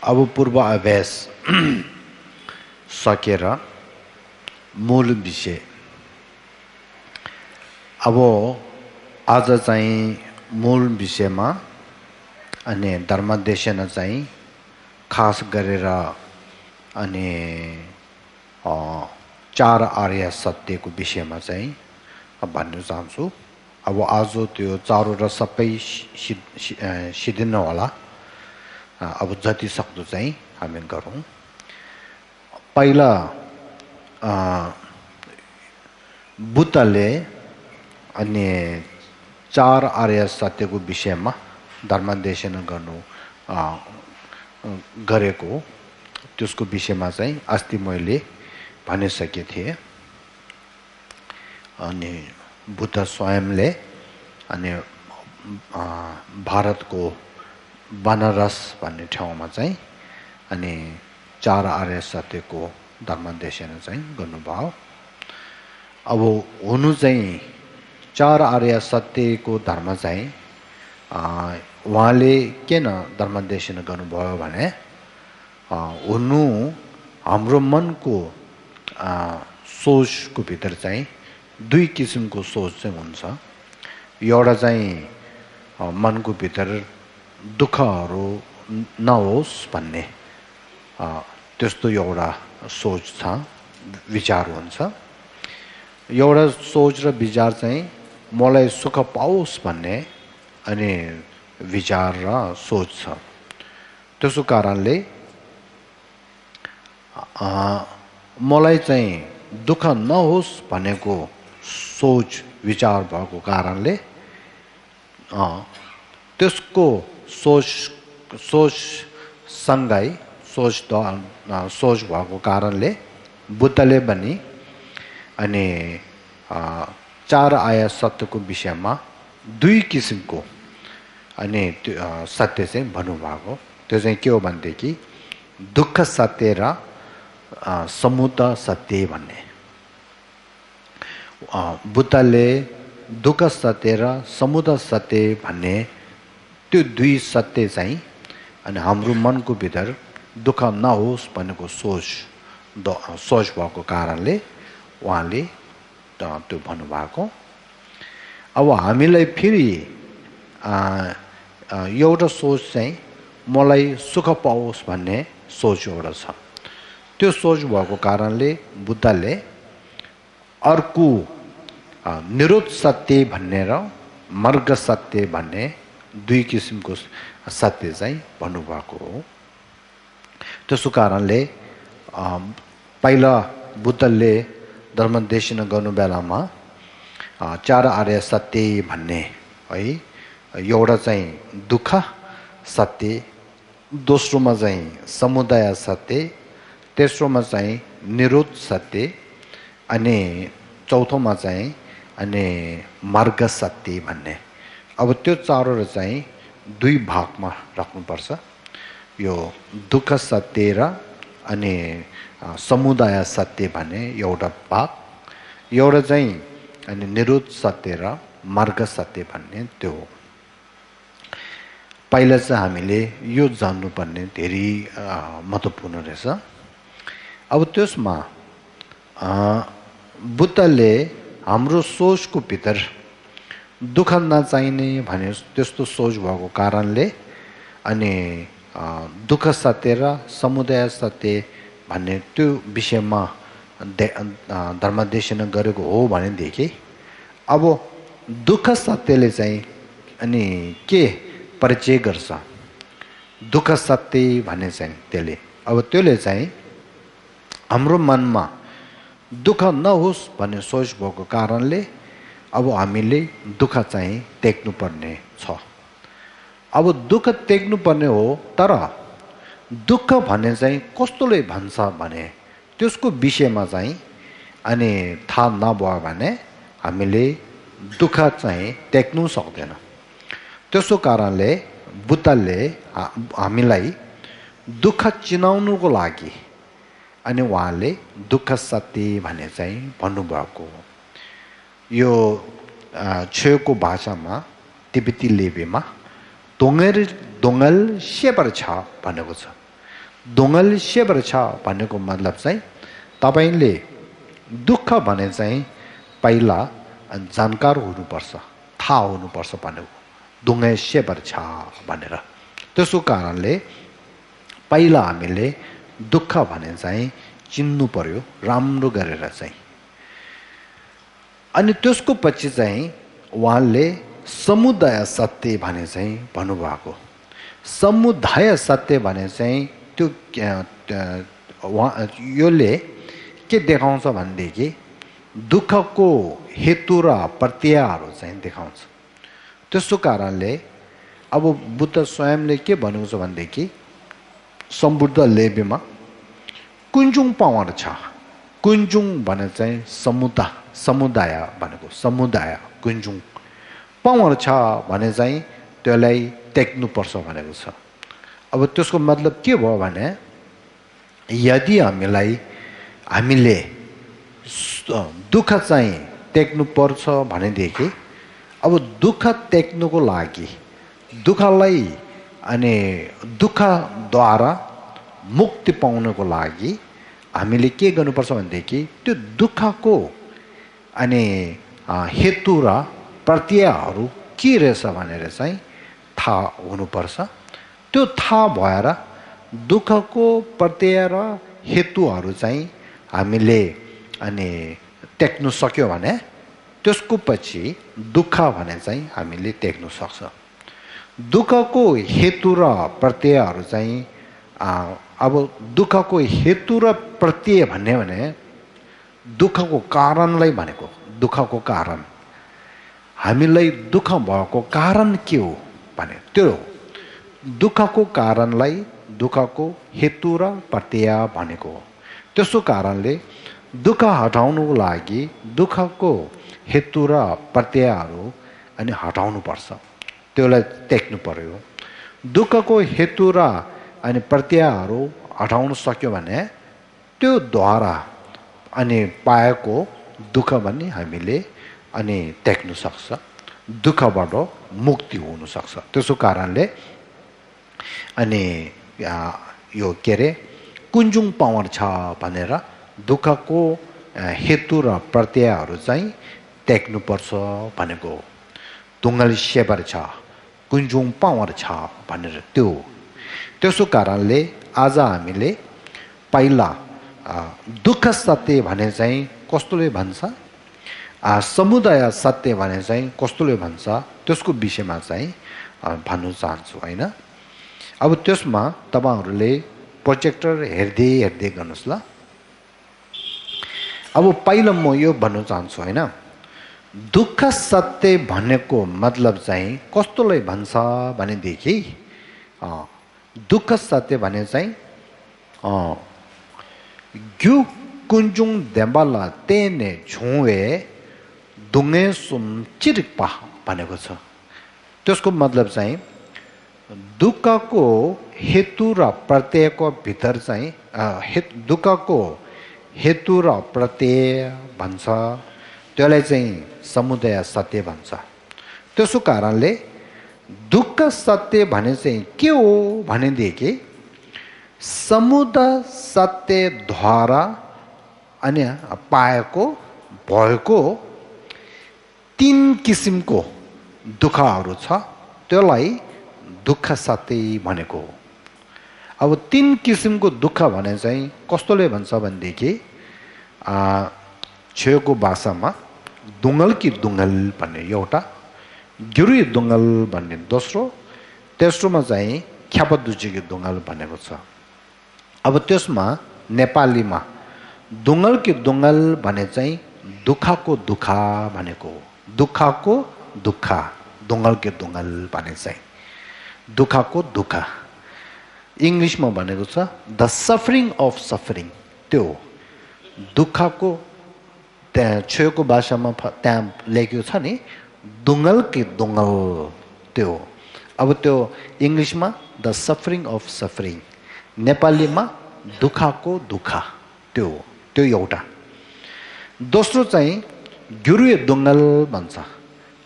अब पूर्व अभ्यास सकेर मूल विषय अब आज चाहिँ मूल विषयमा अनि धर्मदेशन चाहिँ खास गरेर अनि चार आर्य सत्यको विषयमा चाहिँ भन्न चाहन्छु। अब आज त्यो चारवटा सबै सिद्धिन्न होला। अब जति सक्दो चाहिँ हामी गरौँ। पहिला बुद्धले अनि चार आर्य सत्यको विषयमा धर्मदेशन गर्नु गरेको त्यसको विषयमा चाहिँ अस्ति मैले भनिसकेको थिएँ। अनि बुद्ध स्वयंले अनि भारतको बनारस भन्ने ठाउँमा चाहिँ अनि चार आर्य सत्यको धर्मदेशन चाहिँ गर्नुभयो। अब हुनु चाहिँ चार आर्य सत्यको धर्म चाहिँ उहाँले किन धर्मदेशन गर्नुभयो भने हुनु हाम्रो मनको सोचको भित्र चाहिँ दुई किसिमको सोच चाहिँ हुन्छ। एउटा चाहिँ मनको भित्र दुःखहरू नहोस् भन्ने त्यस्तो एउटा सोच छ, विचार हुन्छ। एउटा सोच र विचार चाहिँ मलाई सुख पाओस् भन्ने अनि विचार र सोच छ। त्यसो कारणले मलाई चाहिँ दुःख नहोस् भनेको सोच विचार भएको कारणले त्यसको सोचसँगै सोच भएको कारणले बुद्धले पनि अनि चार आर्य सत्यको विषयमा दुई किसिमको अनि सत्य चाहिँ भन्नुभएको। त्यो चाहिँ के हो भनेदेखि दुःख सत्य र समुद सत्य भन्ने। बुद्धले दुःख सत्य र समुद सत्य भन्ने त्यो दुई सत्य चाहिँ अनि हाम्रो मनको भित्र दुःख नहोस् भनेको सोच भएको कारणले उहाँले त्यो भन्नुभएको। अब हामीलाई फेरि एउटा सोच चाहिँ मलाई सुख पाओस् भन्ने सोच एउटा छ। त्यो सोच भएको कारणले बुद्धले अर्को निरोध सत्य भन्ने र मार्ग सत्य भन्ने दुई किसिमको सत्य चाहिँ भन्नुभएको हो। त्यसो कारणले पहिला बुद्धले धर्मदेशन गर्नु बेलामा चार आर्य सत्य भन्ने है एउटा चाहिँ दुःख सत्य, दोस्रोमा चाहिँ समुदाय सत्य, तेस्रोमा चाहिँ निरोध सत्य अनि चौथोमा चाहिँ अनि मार्ग सत्य भन्ने। अब त्यो चारवटा चाहिँ दुई भागमा राख्नुपर्छ। यो दुःख सत्य र अनि समुदाय सत्य भन्ने एउटा भाग, एउटा चाहिँ अनि निरोध सत्य र मार्ग सत्य भन्ने त्यो हो। पहिला चाहिँ हामीले यो जान्नुपर्ने धेरै महत्त्वपूर्ण रहेछ। अब त्यसमा बुद्धले हाम्रो सोचको भित्र दुःख नचाहिने भने त्यस्तो सोच भएको कारणले अनि दुःख सत्य र समुदाय सत्य भन्ने त्यो विषयमा धर्मदेशन गरेको हो भनेदेखि अब दुःख सत्यले चाहिँ अनि के परिचय गर्छ? दुःख सत्य भन्ने चाहिँ त्यसले चाहिँ हाम्रो मनमा दुःख नहोस् भन्ने सोच भएको कारणले अब हामीले दुःख चाहिँ त्याग्नुपर्ने छ। अब दुःख त्याग्नुपर्ने हो, तर दुःख भन्ने चाहिँ कस्तोले भन्छ भने त्यसको विषयमा चाहिँ अनि थाहा नभयो भने हामीले दुःख चाहिँ त्याग्नु सक्दैन। त्यसो कारणले बुद्धले हामीलाई दुःख चिनाउनुको लागि अनि उहाँले दुःख सत्य भन्ने चाहिँ भन्नुभएको। यो छेउको भाषामा तिब्बती लिपिमा दोंगल सेपर छ भनेको छ दोंगल सेपर छ भनेको मतलब चाहिँ तपाईले दुःख भने चाहिँ पहिला जानकार हुनुपर्छ थाहा हुनुपर्छ भनेको दोंगल सेपर छ भनेर त्यसो कारणले पहिला हामीले दुःख भने चाहिँ चिन्नु पर्यो राम्रो गरेर चाहिँ अनि त्यसको पछि चाहिँ उहाँले समुदाय सत्य भने चाहिँ भन्नुभएको समुदाय सत्य भने चाहिँ त्यो योले के देखाउँछ भनेदेखि दुःखको हेतु र प्रत्ययहरू चाहिँ देखाउँछ त्यसो कारणले अब बुद्ध स्वयंले के भनेको छ भनेदेखि सम्बुद्ध लेबीमा कुञ्जुङ पावर छ कुञ्जुङ भने चाहिँ समुदाय भनेको समुदाय कुञ्जुङ पावर छ भने चाहिँ त्यसलाई टेक्नु पर्छ भनेको छ अब त्यसको मतलब के भयो भने यदि हामीले दुःख चाहिँ टेक्नु पर्छ भनेदेखि अब दुःख टेक्नुको लागि दुःखलाई अनि दुःखद्वारा मुक्ति पाउनको लागि हामीले के गर्नुपर्छ भनेदेखि त्यो दुःखको अनि हेतु र प्रत्ययहरू के रहेछ भनेर चाहिँ थाहा हुनुपर्छ त्यो थाहा भएर दुःखको प्रत्यय र हेतुहरू चाहिँ हामीले अनि टेक्नु सक्यो भने त्यसको पछि दुःख भने चाहिँ हामीले टेक्नु सक्छ दुःखको हेतु र प्रत्ययहरू चाहिँ अब दुःखको हेतु र प्रत्यय भन्ने भने दुःखको कारणलाई भनेको दुःखको कारण हामीलाई दुःख भएको कारण के हो भने त्यो दुःखको कारणलाई दुःखको हेतु र प्रत्यय भनेको हो त्यसो कारणले दुःख हटाउनुको लागि दुःखको हेतु र प्रत्ययहरू अनि हटाउनु पर्छ त्यसलाई टेक्नु पर्यो दुःखको हेतु र अनि प्रत्ययहरू हटाउन सक्यो भने त्यो द्वारा अनि पाएको दुःख पनि हामीले अनि टेक्नु सक्छ दुःखबाट मुक्ति हुन सक्छ त्यसो कारणले अनि यो के रे कुञ्जुङ पावर छ भनेर दुःखको हेतु र प्रत्ययहरू चाहिँ टेक्नु पर्छ भनेको दुङ्गल सेपर छ कुञ्जुङ पावर छ भनेर त्यसो कारणले आज हामीले पहिला दुःख सत्य भने चाहिँ कस्तोले भन्छ समुदाय सत्य भने चाहिँ कस्तोले भन्छ त्यसको विषयमा चाहिँ भन्नु चाहन्छु हैन अब त्यसमा तपाईहरुले प्रोजेक्टर हेर्दै गर्नुस् ल अब पहिला म यो भन्नु चाहन्छु हैन दुःख सत्य भनेको मतलब चाहिँ कस्तोले भन्छ भनेदेखि दुःख सत्य भने चाहिँ ग्यु कुञ्जुङ देम्बाला तेने छुए दुङ्गे सुम चिरिक्पा भनेको छ त्यसको मतलब चाहिँ दुःखको हेतु र प्रत्ययको भित्र चाहिँ दुःखको हेतु र प्रत्यय भन्छ त्यसलाई चाहिँ समुदाय सत्य भन्छ त्यसो कारणले दुःख सत्य भने चाहिँ के हो भनेदेखि समुदाय सत्यद्वारा अनि पाएको भएको तीन किसिमको दुःखहरू छ त्यसलाई दुःख सत्य भनेको हो अब तीन किसिमको दुःख भने चाहिँ कस्तोले भन्छ भनेदेखि छेउको भाषामा दुङ्गल कि दुङ्गल भन्ने एउटा गिरुई दुङ्गल भन्ने दोस्रो तेस्रोमा चाहिँ ख्यापदुचीको दुङ्गल भनेको छ अब त्यसमा नेपालीमा दुङ्गल कि दुङ्गल भने चाहिँ दुःखको दुःख भनेको हो दुःखको दुःख दुङ्गल कि दुङ्गल भने चाहिँ दुःखको दुःख इङ्ग्लिसमा भनेको छ द सफरिङ अफ सफरिङ त्यो दुःखको त्यहाँ छेउको भाषामा त्यहाँ लेखेको छ नि दुङ्गल कि दुङ्गल त्यो अब त्यो इङ्ग्लिसमा द सफरिङ अफ सफरिङ नेपालीमा दुःखको दुःख त्यो एउटा दोस्रो चाहिँ गिरुए दुङ्गल भन्छ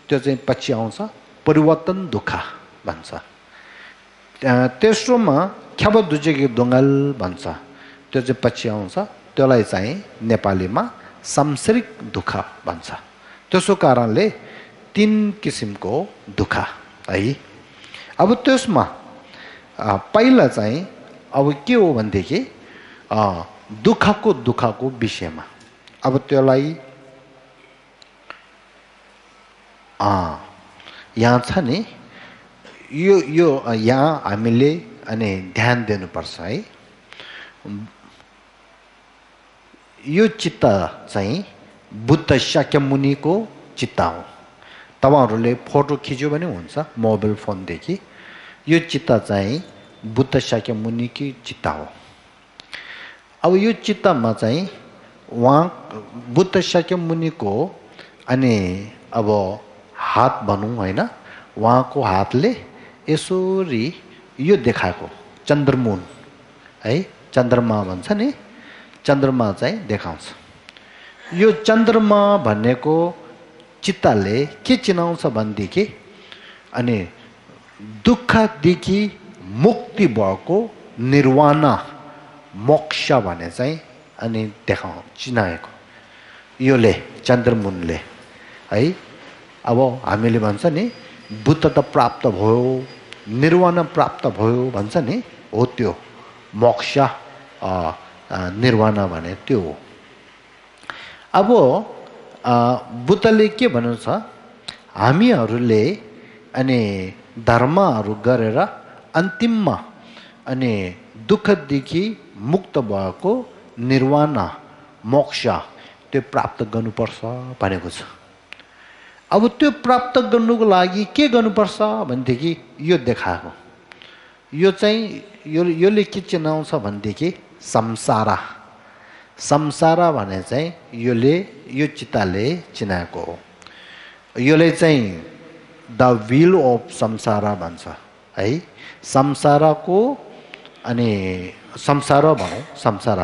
त्यो चाहिँ पछि आउँछ परिवर्तन दुःख भन्छ तेस्रोमा ख्याब दुजेकी दोङ्गाल भन्छ त्यो चाहिँ पछि आउँछ त्यसलाई चाहिँ नेपालीमा सांसारिक दुःख भन्छ त्यसो कारणले तीन किसिमको दुःख है अब त्यसमा पहिला चाहिँ अब के हो भनेदेखि दुःखको विषयमा अब त्यसलाई यहाँ छ नि यो यहाँ हामीले अनि ध्यान दिनुपर्छ है यो चित्त चाहिँ बुद्ध शाक्यमुनिको चित्त हो तपाईहरुले फोटो खिच्यो भने हुन्छ मोबाइल फोनदेखि यो चित्त चाहिँ बुद्ध शाक्यमुनिकी चित्त हो अब यो चित्तमा चाहिँ वहाँ बुद्ध शाक्यमुनिको अनि अब हात भनौं हैन वहाँको हातले यसरी यो देखाएको चन्द्रमुन है चन्द्रमा भन्छ नि चन्द्रमा चाहिँ देखाउँछ यो चन्द्रमा भनेको चित्तले के चिनाउँछ भन्देखि अनि दुःखदेखि मुक्ति भएको निर्वाण मोक्ष भने चाहिँ अनि चिनाएको योले चन्द्रमुनले है अब हामीले भन्छ नि बुद्ध त प्राप्त भयो निर्वाण प्राप्त भयो भन्छ नि हो त्यो मोक्ष निर्वाण भने त्यो हो अब बुद्धले के भन्नु छ हामीहरूले अनि धर्महरू गरेर अन्तिममा अनि दुःखदेखि मुक्त भएको निर्वाण मोक्ष त्यो प्राप्त गर्नुपर्छ भनेको छ अब त्यो प्राप्त गर्नुको लागि के गर्नुपर्छ भनेदेखि यो देखाएको यो चाहिँ योले के चिनाउँछ भनेदेखि संसार भने चाहिँ यो चित्तले चिनाएको हो योले चाहिँ द व्हील अफ संसार भन्छ है संसारको अनि संसार भनौं संसार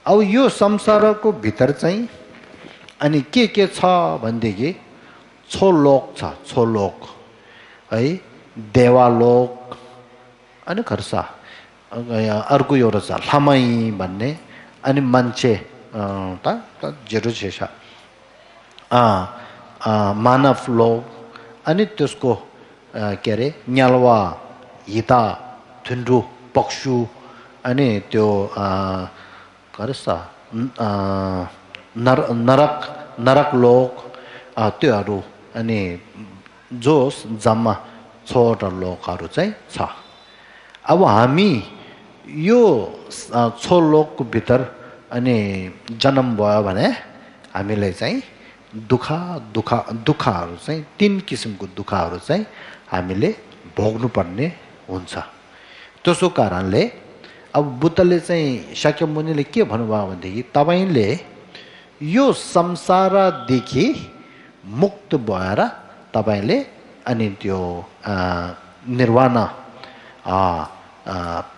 अब यो संसारको भित्र चाहिँ अनि के छ भनेदेखि छोलोक छ छोलोक है देवालोक अनि खर्सा अर्को एउटा छ लमै भन्ने अनि मान्छे त जेरो छ मानव लोक अनि त्यसको के अरे न्यालवा हिता थुन्ड्रु पक्षु अनि त्यो करसा नरक लोक त्योहरू अनि जो जम्मा 6 लोकहरू चाहिँ छ अब हामी यो 6 लोकको भित्र अनि जन्म भयो भने हामीले चाहिँ दुःखहरू चाहिँ 3 किसिमको दुःखहरू चाहिँ हामीले भोग्नु पर्ने हुन्छ त्यसो कारणले अब बुद्धले चाहिँ शाक्यमुनिले के भन्नुभयो भनेदेखि तपाईले यो संसारदेखि मुक्त भएर तपाईले अनि त्यो निर्वाण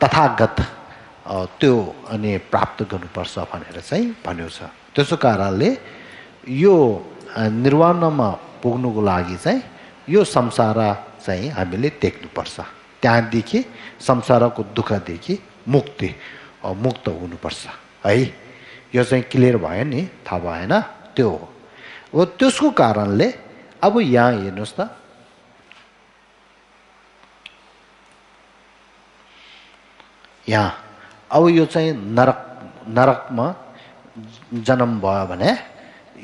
तथागत त्यो अनि प्राप्त गर्नुपर्छ भनेर चाहिँ भन्यो छ त्यसो कारणले यो निर्वाणमा पुग्नुको लागि चाहिँ यो संसार चाहिँ हामीले देख्नुपर्छ त्यहाँदेखि संसारको दुःखदेखि मुक्त हुनुपर्छ है यो चाहिँ क्लियर भयो नि थाहा भएन त्यो हो अब त्यसको कारणले अब यहाँ हेर्नुस् त यहाँ अब यो चाहिँ नरकमा जन्म भयो भने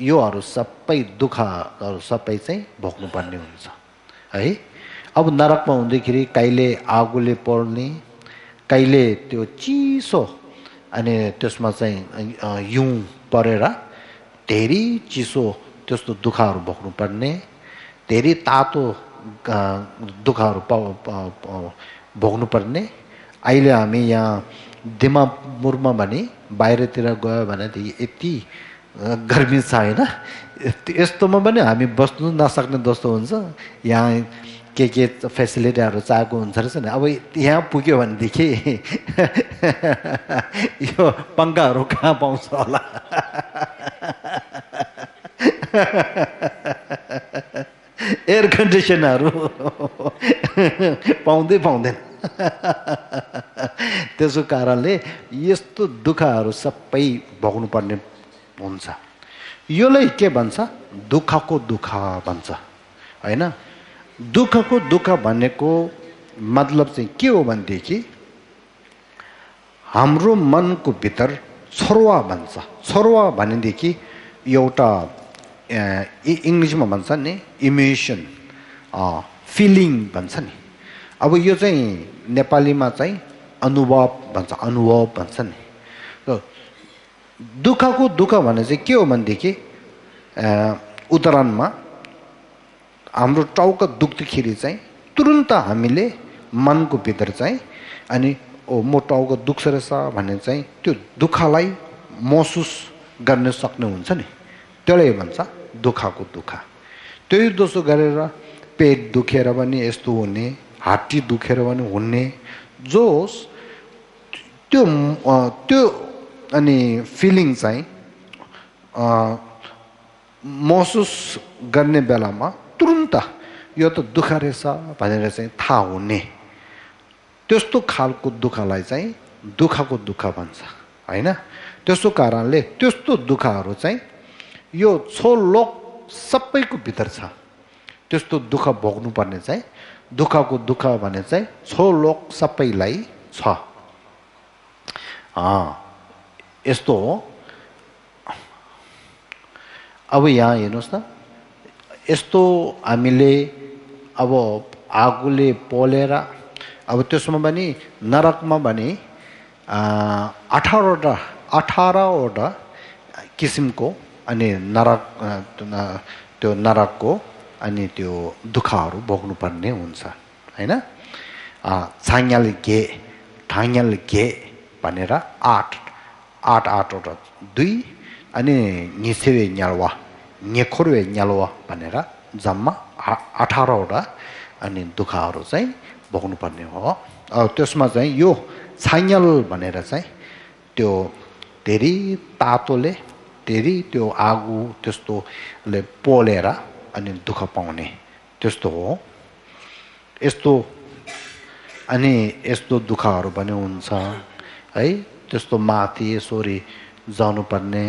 योहरू सबै दुःखहरू सबै चाहिँ भोग्नुपर्ने हुन्छ है अब नरकमा हुँदाखेरि कहिले आगोले पोल्ने कहिले त्यो चिसो अनि त्यसमा चाहिँ हिउँ परेर धेरै चिसो त्यस्तो दुःखहरू भोग्नु पर्ने धेरै तातो दुःखहरू भोग्नु पर्ने अहिले हामी यहाँ दिमापुरमा भने बाहिरतिर गयो भने यति गर्मी छ हैन यस्तोमा पनि हामी बस्नु नसक्ने जस्तो हुन्छ यहाँ के फेसिलिटीहरू चाहिएको हुन्छ रहेछ नि अब यहाँ पुग्यो भनेदेखि यो पंखाहरू कहाँ पाउँछ होला एयर कन्डिसनरहरू पाउँदैन त्यसको कारणले यस्तो दुःखहरू सबै भोग्नु पर्ने हुन्छ योलाई के भन्छ दुःखको दुःख भन्छ हैन दुःखको दुःख भनेको मतलब चाहिँ के हो भनेदेखि हाम्रो मनको भित्र छरुवा भन्छ छरुवा भनेदेखि एउटा इंग्लिशमा भन्छ नि इमोसन फिलिङ भन्छ नि अब यो चाहिँ नेपालीमा चाहिँ अनुभव भन्छ नि दुःखको दुःख भने चाहिँ के हो भनेदेखि उदाहरणमा हाम्रो टाउको दुख्दाखेरि चाहिँ तुरुन्त हामीले मनको भित्र चाहिँ अनि म टाउको दुख्छ रहेछ भन्ने चाहिँ त्यो दुःखलाई महसुस गर्न सक्ने हुन्छ नि त्यसलाई भन्छ दुःखको दुःख त्यही दोसो गरेर पेट दुखेर पनि यस्तो हुने हाट्टी दुखेर पनि हुने जोस त्यो अनि फिलिङ चाहिँ महसुस गर्ने बेलामा तुरुन्त यो त दुःख रहेछ भनेर चाहिँ थाहा हुने त्यस्तो खालको दुःखलाई चाहिँ दुःखको दुःख भन्छ हैन त्यसो कारणले त्यस्तो दुःखहरू चाहिँ यो लोक सबैको भित्र छ त्यस्तो दुःख भोग्नु पर्ने चाहिँ दुःखको दुःख भने चाहिँ लोक सबैलाई छ यस्तो हो अब यहाँ हेर्नुस् न यस्तो हामीले अब आगोले पोलेर अब त्यसमा पनि नरकमा पनि 18वटा किसिमको अनि नरक त्यो नरकको अनि त्यो दुःखहरू भोग्नु पर्ने हुन्छ हैन छाङ्याल गे भनेर 8वटा 2 अनि निसेवे न्यालवा नेखोरवे न्यालवा भनेर जम्मा 18वटा अनि दुःखहरू चाहिँ भोग्नु पर्ने हो त्यसमा चाहिँ यो छाङ्याल भनेर चाहिँ त्यो धेरै तातोले धेरै त्यो आगो त्यस्तोले पोलेर अनि दुःख पाउने त्यस्तो हो यस्तो अनि यस्तो दुःखहरू पनि हुन्छ है त्यस्तो माथि यसरी जानु पर्ने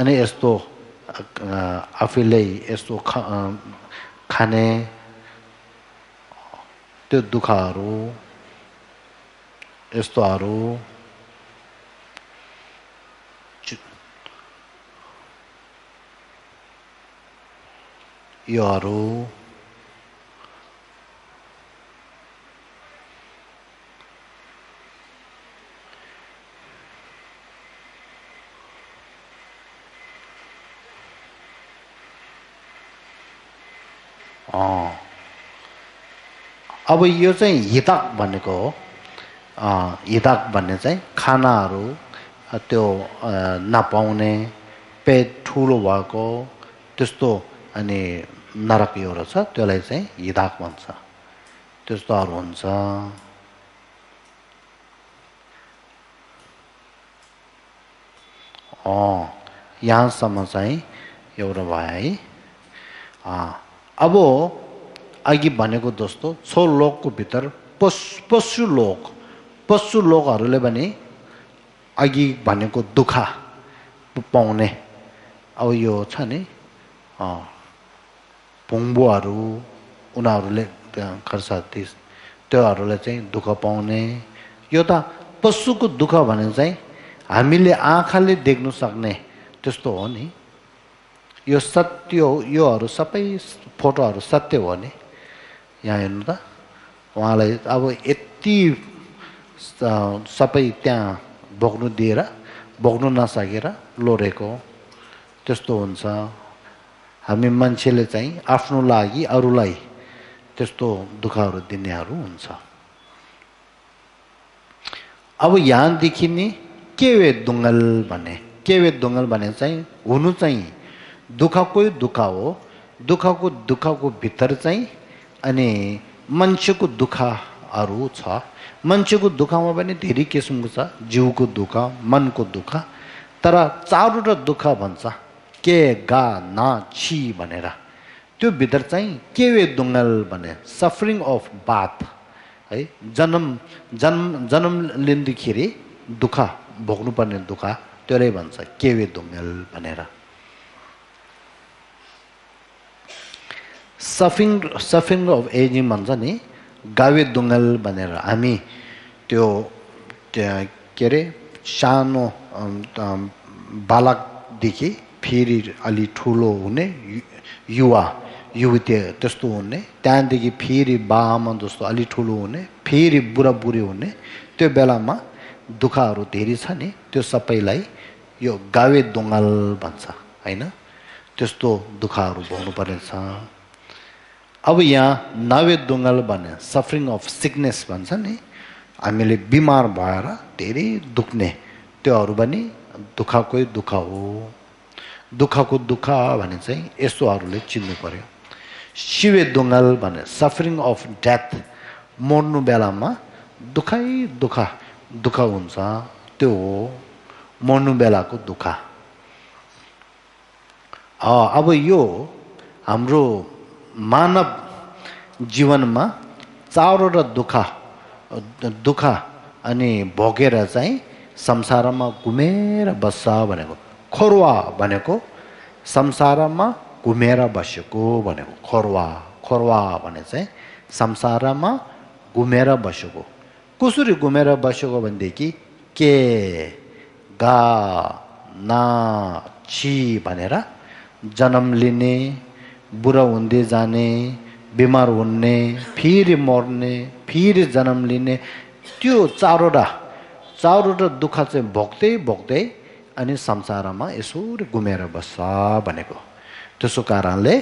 अनि यस्तो आफैले यस्तो खाने त्यो दुःखहरू यस्तोहरू योहरू अब यो चाहिँ हितक भनेको हो हितक भन्ने चाहिँ खानाहरू त्यो नपाउने पेट ठुलो भएको त्यस्तो अनि नरक एउटा छ त्यसलाई चाहिँ हितक भन्छ त्यस्तोहरू हुन्छ यहाँसम्म चाहिँ एउटा भयो है अब अघि भनेको जस्तो लोकको भित्र पशु लोकहरूले पनि अघि भनेको दुःख पाउने अब यो छ नि भुङ्बुहरू उनीहरूले गर्छ त्योहरूले चाहिँ दुःख पाउने यो त पशुको दुःख भने चाहिँ हामीले आँखाले देख्न सक्ने त्यस्तो हो नि यो सत्य हो योहरू सबै फोटोहरू सत्य हो नि यहाँ हेर्नु त उहाँलाई अब यति सबै त्यहाँ भोग्नु नसकेर लोरेको त्यस्तो हुन्छ हामी मान्छेले चाहिँ आफ्नो लागि अरूलाई त्यस्तो दुःखहरू दिनेहरू हुन्छ अब यहाँदेखि नि केवे दुङ्गल भने चाहिँ हुनु चाहिँ दुःखकै दुःख हो दुःखको भित्र चाहिँ अनि मान्छेको दुःखहरू छ मान्छेको दुःखमा पनि धेरै किसिमको छ जिउको दुःख मनको दुःख तर चारवटा दुःख भन्छ के गा ना छि भनेर त्यो भित्र चाहिँ केवे दुङ्गल भने सफरिङ अफ बाथ है जन्म लिँदाखेरि दुःख भोग्नुपर्ने दुःख त्यसलाई भन्छ केवे दुङ्गल भनेर सफरिङ अफ एजिङ भन्छ नि गावे दुङ्गल भनेर हामी त्यो के अरे सानो बालकदेखि फेरि अलि ठुलो हुने युवा युवती त्यस्तो हुने त्यहाँदेखि फेरि बाआमा जस्तो अलि ठुलो हुने फेरि बुढाबुढी हुने त्यो बेलामा दुःखहरू धेरै छ नि त्यो सबैलाई यो गावे दुङ्गल भन्छ होइन त्यस्तो दुःखहरू भोग्नु पर्नेछ अब यहाँ नावे दुङ्गल भने सफरिङ अफ सिकनेस भन्छ नि हामीले बिमार भएर धेरै दुख्ने त्योहरू पनि दुःखकै दुःख हो दुःखको दुःख भने चाहिँ यस्तोहरूले चिन्नु पर्यो शिवे दुङ्गल भने सफरिङ अफ डेथ मर्नु बेलामा दुःख हुन्छ त्यो हो मर्नु बेलाको दुःख अब यो हाम्रो मानव जीवनमा चारवटा दुःख अनि भोगेर चाहिँ संसारमा घुमेर बस्छ भनेको खोरवा भनेको संसारमा घुमेर बसेको भनेको खोरवा भने चाहिँ संसारमा घुमेर बसेको कसरी घुमेर बसेको भनेदेखि के गा ना छि भनेर जन्म लिने बुढा हुँदै जाने बिमार हुने फेरि मर्ने फेरि जन्म लिने त्यो चारवटा दुःख चाहिँ भोग्दै अनि संसारमा यसरी घुमेर बस्छ भनेको त्यसो कारणले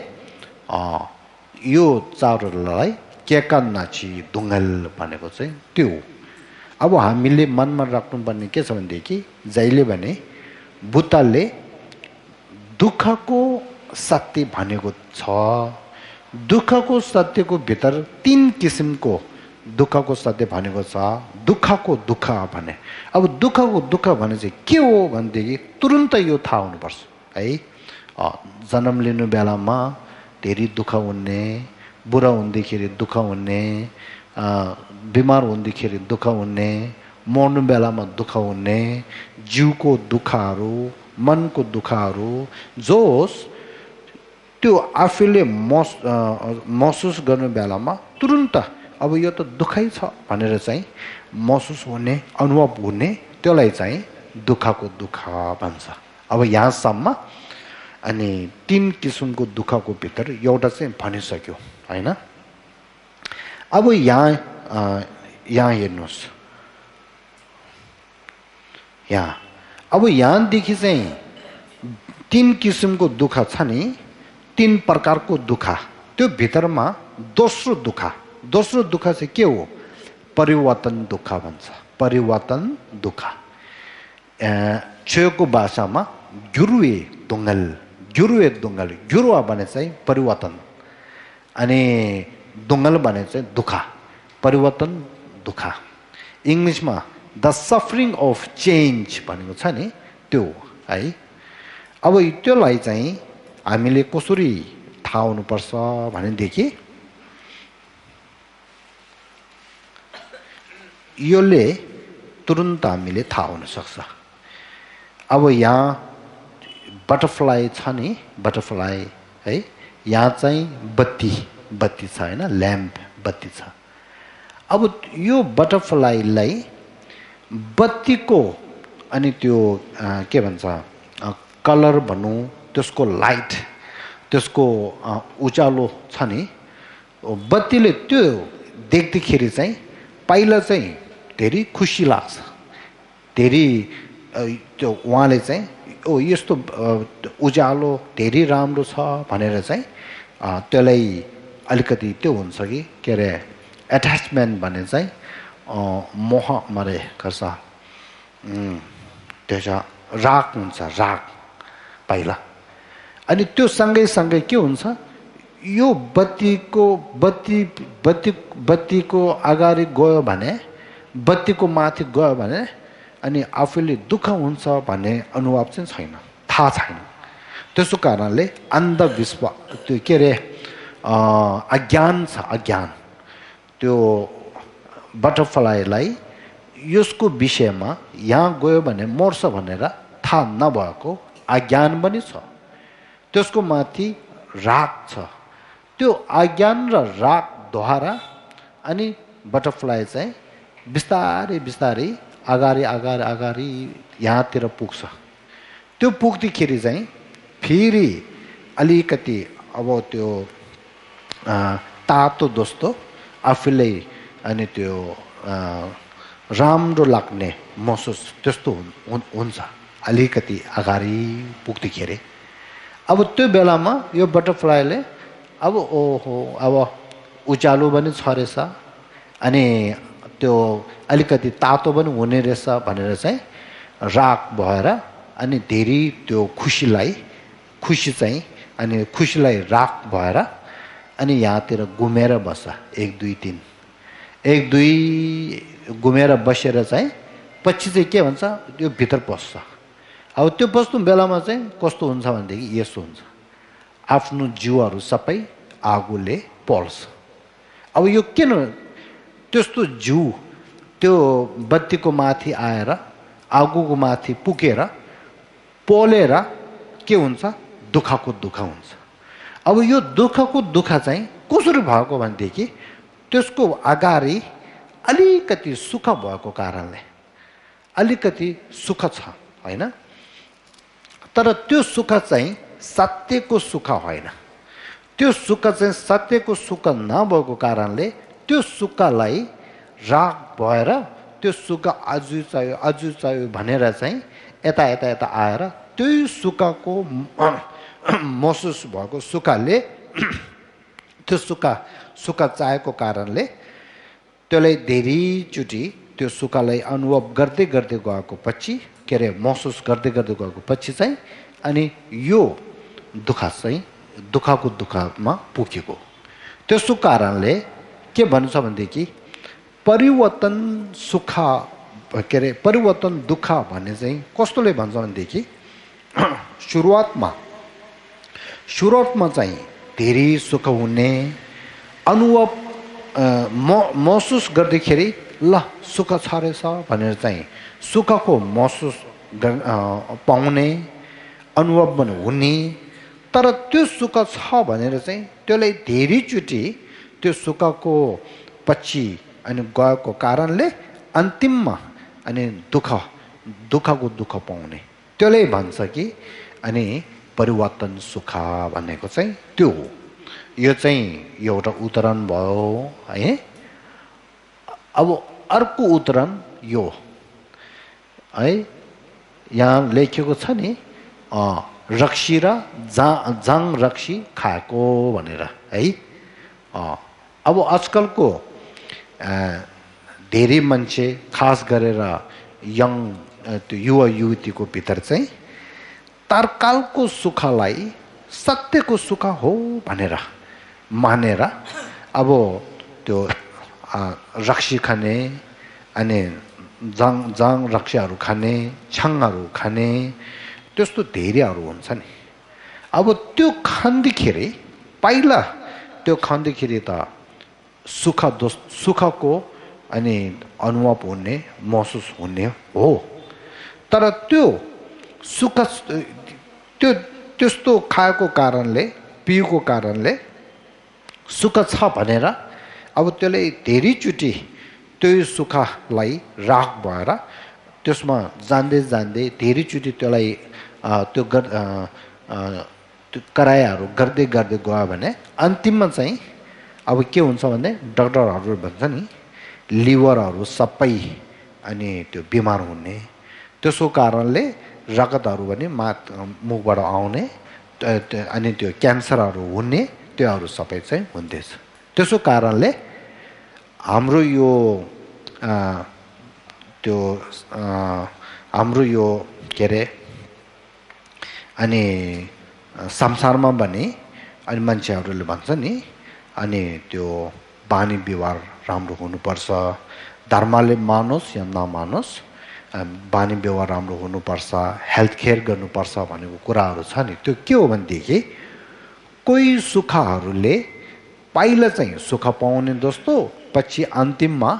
यो चारवटालाई केका नाची दुङ्गल भनेको चाहिँ त्यो हो अब हामीले मनमा राख्नुपर्ने के छ भनेदेखि जहिले भने बुद्धले दुःखको सत्य भनेको छ दुःखको सत्यको भित्र 3 किसिमको दुःखको सत्य भनेको छ दुःखको दुःख भने अब दुःखको दुःख भने चाहिँ के हो भनेदेखि तुरुन्त यो थाहा हुनुपर्छ है जन्म लिनु बेलामा धेरै दुःख हुने बुढा हुँदाखेरि दुःख हुने बिमार हुँदाखेरि दुःख हुने मर्नु बेलामा दुःख हुने जिउको दुःखहरू मनको दुःखहरू जोस त्यो आफूले महसुस गर्ने बेलामा तुरुन्त अब यो त दुःखै छ भनेर चाहिँ महसुस हुने अनुभव हुने त्यसलाई चाहिँ दुःखको दुःख भन्छ अब यहाँसम्म अनि 3 किसिमको दुःखको भित्र एउटा चाहिँ भनिसक्यो हैन अब यहाँ हेर्नुहोस् अब यहाँदेखि चाहिँ 3 किसिमको दुःख छ नि 3 प्रकारको दुःख त्यो भित्रमा दोस्रो दुःख चाहिँ के हो परिवर्तन दुःख भन्छ परिवर्तन दुःख छेउको भाषामा गुरुवे दुङ्गल गुरुवा भने चाहिँ परिवर्तन अनि दुङ्गल भने चाहिँ दुःख परिवर्तन दुःख इङ्ग्लिसमा द सफरिङ अफ चेन्ज भनेको छ नि त्यो है अब त्योलाई चाहिँ हामीले कसरी थाहा हुनुपर्छ भनेदेखि योले तुरुन्त हामीले थाहा हुन सक्छ अब यहाँ बटरफ्लाई छ नि बटरफ्लाई है यहाँ चाहिँ बत्ती छ हैन ल्याम्प बत्ती छ अब यो बटरफ्लाईलाई बत्तीको अनि त्यो के भन्छ कलर भनौँ त्यसको लाइट त्यसको उज्यालो छ नि बत्तीले त्यो देख्दाखेरि चाहिँ पहिला चाहिँ धेरै खुसी लाग्छ धेरै त्यो उहाँले चाहिँ यस्तो उज्यालो धेरै राम्रो छ भनेर चाहिँ त्यसलाई अलिकति त्यो हुन्छ कि के अरे एट्याचमेन्ट भने चाहिँ मोह मारे गर्छ त्यो चाहिँ राग हुन्छ राग पहिला अनि त्यो सँगै के हुन्छ यो बत्तीको अगाडि गयो भने बत्तीको माथि गयो भने अनि आफूले दुःख हुन्छ भन्ने अनुभव चाहिँ छैन थाहा छैन त्यसो कारणले अन्धविश्वास त्यो के अरे अज्ञान छ अज्ञान त्यो बटरफ्लाईलाई यसको विषयमा यहाँ गयो भने मर्छ भनेर थाहा नभएको अज्ञान पनि छ त्यसको माथि राग छ त्यो अज्ञान र रागद्वारा अनि बटरफ्लाई चाहिँ बिस्तारै बिस्तारै अगाडि अगाडि अगाडि यहाँतिर पुग्छ त्यो पुग्दाखेरि चाहिँ फेरि अलिकति अब त्यो तातो जस्तो आफूलाई अनि त्यो राम्रो लाग्ने महसुस त्यस्तो हुन्छ अलिकति अगाडि पुग्दाखेरि अब त्यो बेलामा यो बटरफ्लाईले अब ओहो अब उज्यालो पनि छ रहेछ अनि त्यो अलिकति तातो पनि हुने रहेछ भनेर चाहिँ राग भएर अनि धेरै त्यो खुसी चाहिँ अनि खुसीलाई राग भएर अनि यहाँतिर घुमेर बस्छ 1 2 3 1 2 घुमेर बसेर चाहिँ पछि चाहिँ के भन्छ त्यो भित्र पस्छ अब त्यो पस्नु बेलामा चाहिँ कस्तो हुन्छ भनेदेखि यसो हुन्छ आफ्नो जिउहरू सबै आगोले पोल्छ अब यो किन त्यस्तो जिउ त्यो बत्तीको माथि आएर आगोको माथि पुगेर पोलेर के हुन्छ दुःखको दुःख हुन्छ अब यो दुःखको दुःख चाहिँ कसरी भएको भनेदेखि त्यसको अगाडि अलिकति सुख भएको कारणले अलिकति सुख छ हैन तर त्यो सुख चाहिँ सत्यको सुख होइन त्यो सुख चाहिँ सत्यको सुख नभएको कारणले त्यो सुखलाई राग भएर त्यो सुख अझै चाहियो भनेर चाहिँ यता आएर त्यही सुखको महसुस भएको सुखले त्यो सुख चाहेको कारणले त्यसलाई धेरैचोटि त्यो सुखलाई अनुभव गर्दै गर्दै गएको पछि के अरे महसुस गर्दै गर्दै गएको पछि चाहिँ अनि यो दुःख चाहिँ दुःखको दुःखमा पुगेको त्यसको कारणले के भन्छ भनेदेखि परिवर्तन सुख के अरे परिवर्तन दुःख भन्ने चाहिँ कस्तोले भन्छ भनेदेखि सुरुवातमा चाहिँ धेरै सुख हुने अनुभव महसुस गर्दाखेरि ल सुख छ रहेछ भनेर चाहिँ सुखको महसुस पाउने अनुभव पनि हुने तर त्यो सुख छ भनेर चाहिँ त्यसलाई धेरैचोटि त्यो सुखको पछि अनि गएको कारणले अन्तिममा अनि दुःखको दुःख पाउने त्यसले भन्छ कि अनि परिवर्तन सुख भनेको चाहिँ त्यो हो यो चाहिँ एउटा उदाहरण भयो है अब अर्को उदाहरण यो है यहाँ लेखेको छ नि रक्सी र जाङ रक्सी खाएको भनेर है अब आजकलको धेरै मान्छे खास गरेर यङ त्यो युवा युवतीको भित्र चाहिँ तर्कालको सुखलाई सत्यको सुख हो भनेर मानेर अब त्यो रक्सी खाने अनि जाङ रक्सीहरू खाने छाङहरू खाने त्यस्तो धेरैहरू हुन्छ नि अब त्यो खाँदाखेरि पहिला त्यो खाँदाखेरि त सुखको अनि अनुभव हुने महसुस हुने हो तर त्यो सुख त्यो त्यस्तो खाएको कारणले पिएको कारणले सुख छ भनेर अब त्यसले धेरैचोटि त्यो सुखलाई राग भएर त्यसमा जान्दै जान्दै धेरैचोटि त्यसलाई त्यो करायहरू गर्दै गर्दै गयो भने अन्तिममा चाहिँ अब के हुन्छ भने डाक्टरहरू भन्छ नि लिभरहरू सबै अनि त्यो बिमार हुने त्यसको कारणले रगतहरू पनि मुखबाट आउने अनि त्यो क्यान्सरहरू हुने त्योहरू सबै चाहिँ हुँदैछ त्यसको कारणले हाम्रो यो त्यो हाम्रो यो के अरे अनि संसारमा पनि अनि मान्छेहरूले भन्छ नि अनि त्यो बानी व्यवहार राम्रो हुनुपर्छ धर्मले मानोस् या नमानोस् बानी व्यवहार राम्रो हुनुपर्छ हेल्थ केयर गर्नुपर्छ भनेको कुराहरू छ नि त्यो के हो भनेदेखि कोही सुखहरूले पहिला चाहिँ सुख पाउने जस्तो पछि अन्तिममा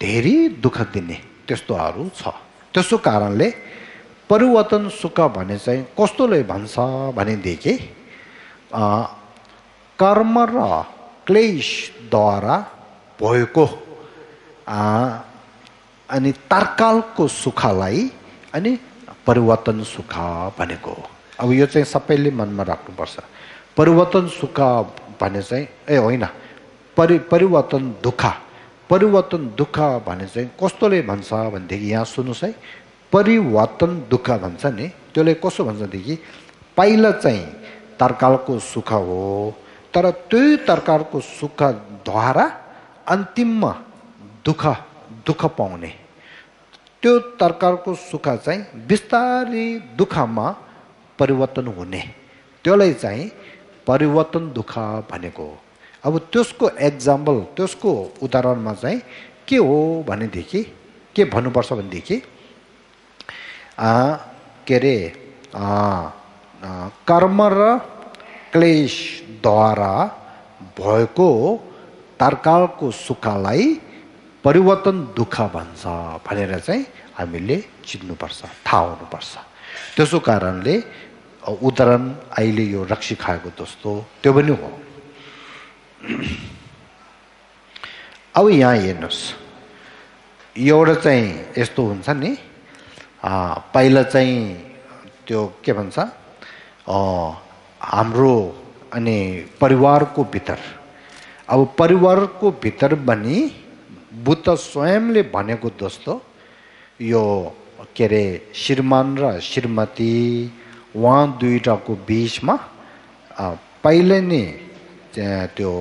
धेरै दुःख दिने त्यस्तोहरू छ। त्यसो कारणले परिवर्तन सुख भने चाहिँ कस्तोले भन्छ भनेदेखि कर्म र क्लेशद्वारा भएको अनि तत्कालको सुखलाई अनि परिवर्तन सुख भनेको हो। अब यो चाहिँ सबैले मनमा राख्नुपर्छ। परिवर्तन सुख भने चाहिँ होइन, परिवर्तन दुःख भने चाहिँ कस्तोले भन्छ भनेदेखि यहाँ सुन्नुहोस् है। परिवर्तन दुःख भन्छ नि, त्यसले कसो भन्छदेखि पहिला चाहिँ तत्कालको सुख हो, तर त्यही तत्कालको सुखद्वारा अन्तिममा दुःख पाउने, त्यो तत्कालको सुख चाहिँ बिस्तारै दुःखमा परिवर्तन हुने, त्यसलाई चाहिँ परिवर्तन दुःख भनेको हो। अब त्यसको एक्जाम्पल, त्यसको उदाहरणमा चाहिँ के हो भनेदेखि के भन्नुपर्छ भनेदेखि के अरे कर्म र क्लेशद्वारा भएको तत्कालको सुखलाई परिवर्तन दुःख भन्छ भनेर चाहिँ हामीले चिन्नुपर्छ, थाहा हुनुपर्छ। त्यसो कारणले उदाहरण अहिले यो रक्सी खाएको जस्तो त्यो पनि हो। अब यहाँ हेर्नुहोस्, एउटा चाहिँ यस्तो हुन्छ नि, पहिला चाहिँ त्यो के भन्छ हाम्रो अनि परिवारको भित्र, अब परिवारको भित्र पनि बुद्ध स्वयंले भनेको जस्तो यो के अरे श्रीमान र श्रीमती उहाँ दुईटाको बिचमा पहिले नै त्यो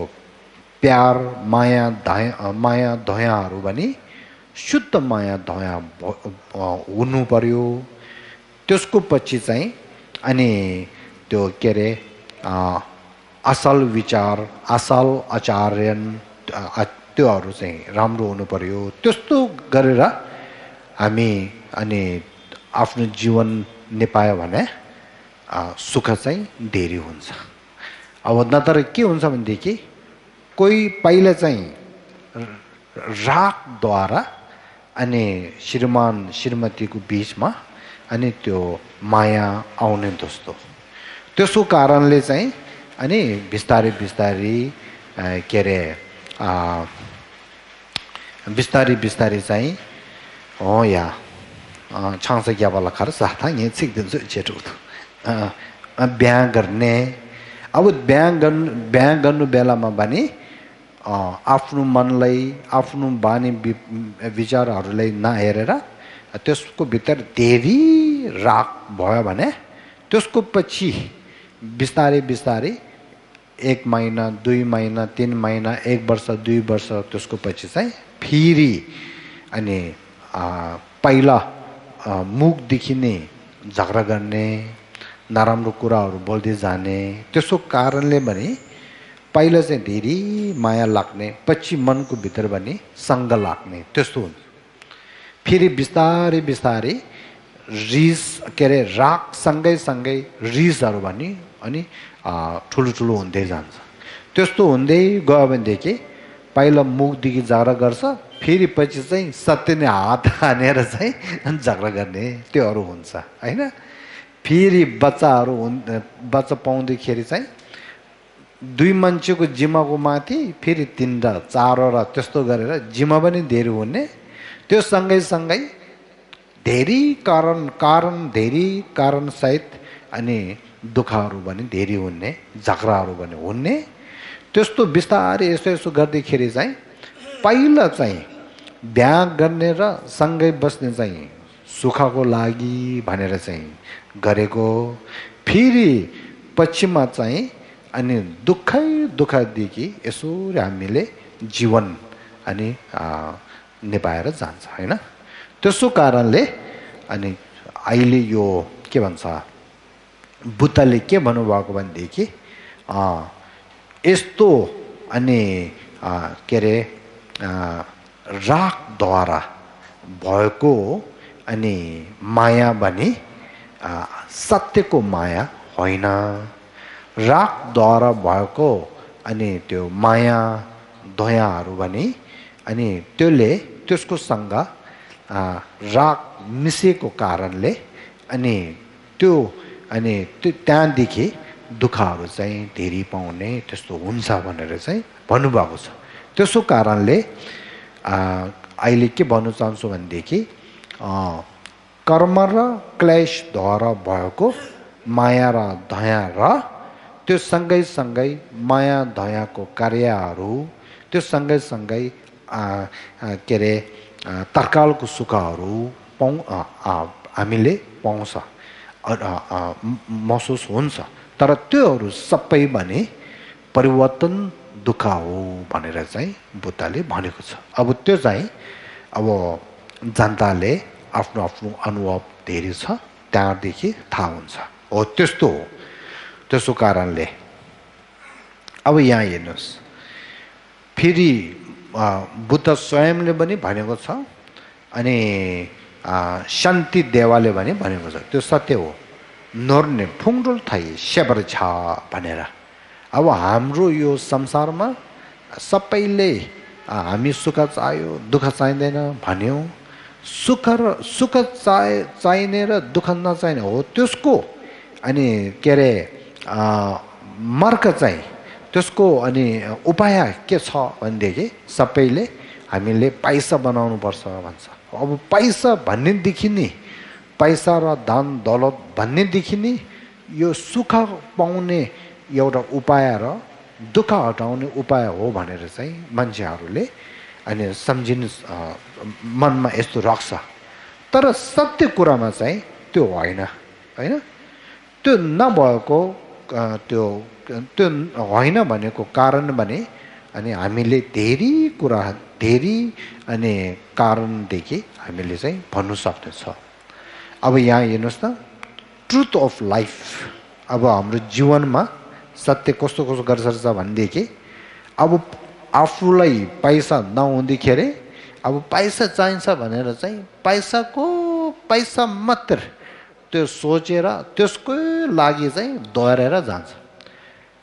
प्यार माया दयाहरू पनि शुद्ध माया दया हुनु पर्यो। त्यसको पछि चाहिँ अनि त्यो के अरे असल विचार, असल आचरण त्योहरू चाहिँ राम्रो हुनु पर्यो। त्यस्तो गरेर हामी अनि आफ्नो जीवन निपायो भने सुख चाहिँ धेरै हुन्छ। अब नत्र के हुन्छ भनेदेखि कोही पहिला चाहिँ रागद्वारा अनि श्रीमान श्रीमतीको बिचमा अनि त्यो माया आउने जस्तो, त्यसको कारणले चाहिँ अनि बिस्तारै के अरे बिस्तारै चाहिँ या छाँछ ग्याबाला खाएर साथा यहाँ सिक्दिन्छु छेटो बिहा गर्ने। अब बिहा गर्नु बेलामा पनि आफ्नो मनलाई, आफ्नो बानी विचारहरूलाई नहेरेर त्यसको भित्र धेरै राग भयो भने त्यसको पछि बिस्तारै 1 महिना 2 महिना 3 महिना 1 वर्ष 2 वर्ष त्यसको पछि चाहिँ फेरि अनि पहिला मुखदेखि नै झगडा गर्ने, नराम्रो कुराहरू बोल्दै जाने, त्यसको कारणले पनि पहिला चाहिँ धेरै माया लाग्ने, पछि मनको भित्र पनि सङ्ग लाग्ने, त्यस्तो हुन्छ। फेरि बिस्तारै रिस के अरे राग सँगै रिसहरू पनि अनि ठुलो हुँदै जान्छ। त्यस्तो हुँदै गयो भनेदेखि पहिला मुखदेखि झगडा गर्छ, फेरि पछि चाहिँ सत्य नै हात हानेर चाहिँ झगडा गर्ने त्योहरू हुन्छ होइन। फेरि बच्चा पाउँदाखेरि चाहिँ 2 मान्छेको जिम्माको माथि फेरि 3 र 4 र त्यस्तो गरेर जिम्मा पनि धेरै हुने। त्यो सँगै धेरै कारण सहित अनि दुःखहरू पनि धेरै हुने, झगडाहरू पनि हुने। त्यस्तो बिस्तारै यसो गर्दाखेरि चाहिँ पहिला चाहिँ बिहा गर्ने र सँगै बस्ने चाहिँ सुखको लागि भनेर चाहिँ गरेको, फेरि पछिमा चाहिँ अनि दुःखदेखि यसो हामीले जीवन अनि निभाएर जान्छ होइन। त्यसो कारणले अनि अहिले यो के भन्छ बुद्धले के भन्नुभएको भनेदेखि यस्तो अनि के अरे रागद्वारा भएको अनि माया पनि सत्यको माया होइन। रागद्वारा भएको अनि त्यो माया दयाहरू भने अनि त्यसले त्यसको सँग राग मिसेको कारणले अनि त्यो त्यहाँदेखि दुःखहरू चाहिँ धेरै पाउने त्यस्तो हुन्छ भनेर चाहिँ भन्नुभएको छ। त्यसो कारणले अहिले के भन्नु चाहन्छु भनेदेखि कर्म र क्लेशद्वारा भएको माया र दया र त्यो सँगै माया दयाको कार्यहरू त्यो सँगै के अरे तत्कालको सुखहरू हामीले पाउँछ महसुस हुन्छ। तर त्योहरू सबै भने परिवर्तन दुःख हो भनेर चाहिँ बुद्धले भनेको छ। अब त्यो चाहिँ अब जनताले आफ्नो आफ्नो अनुभव धेरै छ त्यहाँदेखि थाहा हुन्छ हो त्यस्तो हो। त्यसो कारणले अब यहाँ हेर्नुहोस् फेरि बुद्ध स्वयंले पनि भनेको छ अनि शान्ति देवाले पनि भनेको छ त्यो सत्य हो। नर्ने फुङडुल थाइ सेबर छ भनेर। अब हाम्रो यो संसारमा सबैले हामी सुख चाह्यो दुःख चाहिँदैन भन्यो। सुख चाहिने र दुःख नचाहिने हो त्यसको अनि के अरे मार्ग चाहिँ त्यसको अनि उपाय के छ भनेदेखि सबैले हामीले पैसा बनाउनु पर्छ भन्छ। अब पैसा भन्नेदेखि नि पैसा र धन दौलत भन्नेदेखि नि यो सुख पाउने एउटा उपाय र दुःख हटाउने उपाय हो भनेर चाहिँ मान्छेहरूले अनि सम्झिनु मनमा यस्तो राख्छ। तर सत्य कुरामा चाहिँ त्यो होइन होइन। त्यो नभएको त्यो होइन भनेको कारण भने अनि हामीले धेरै कुरा धेरै अनि कारणदेखि हामीले चाहिँ भन्नु सक्नेछ। अब यहाँ हेर्नुहोस् न ट्रुथ अफ लाइफ। अब हाम्रो जीवनमा सत्य कस्तो कस्तो गर्छ भनेदेखि अब आफूलाई पैसा नहुँदाखेरि अब पैसा चाहिन्छ भनेर चाहिँ पैसा मात्र त्यो सोचेर त्यसकै लागि चाहिँ दोहोऱ्याएर जान्छ।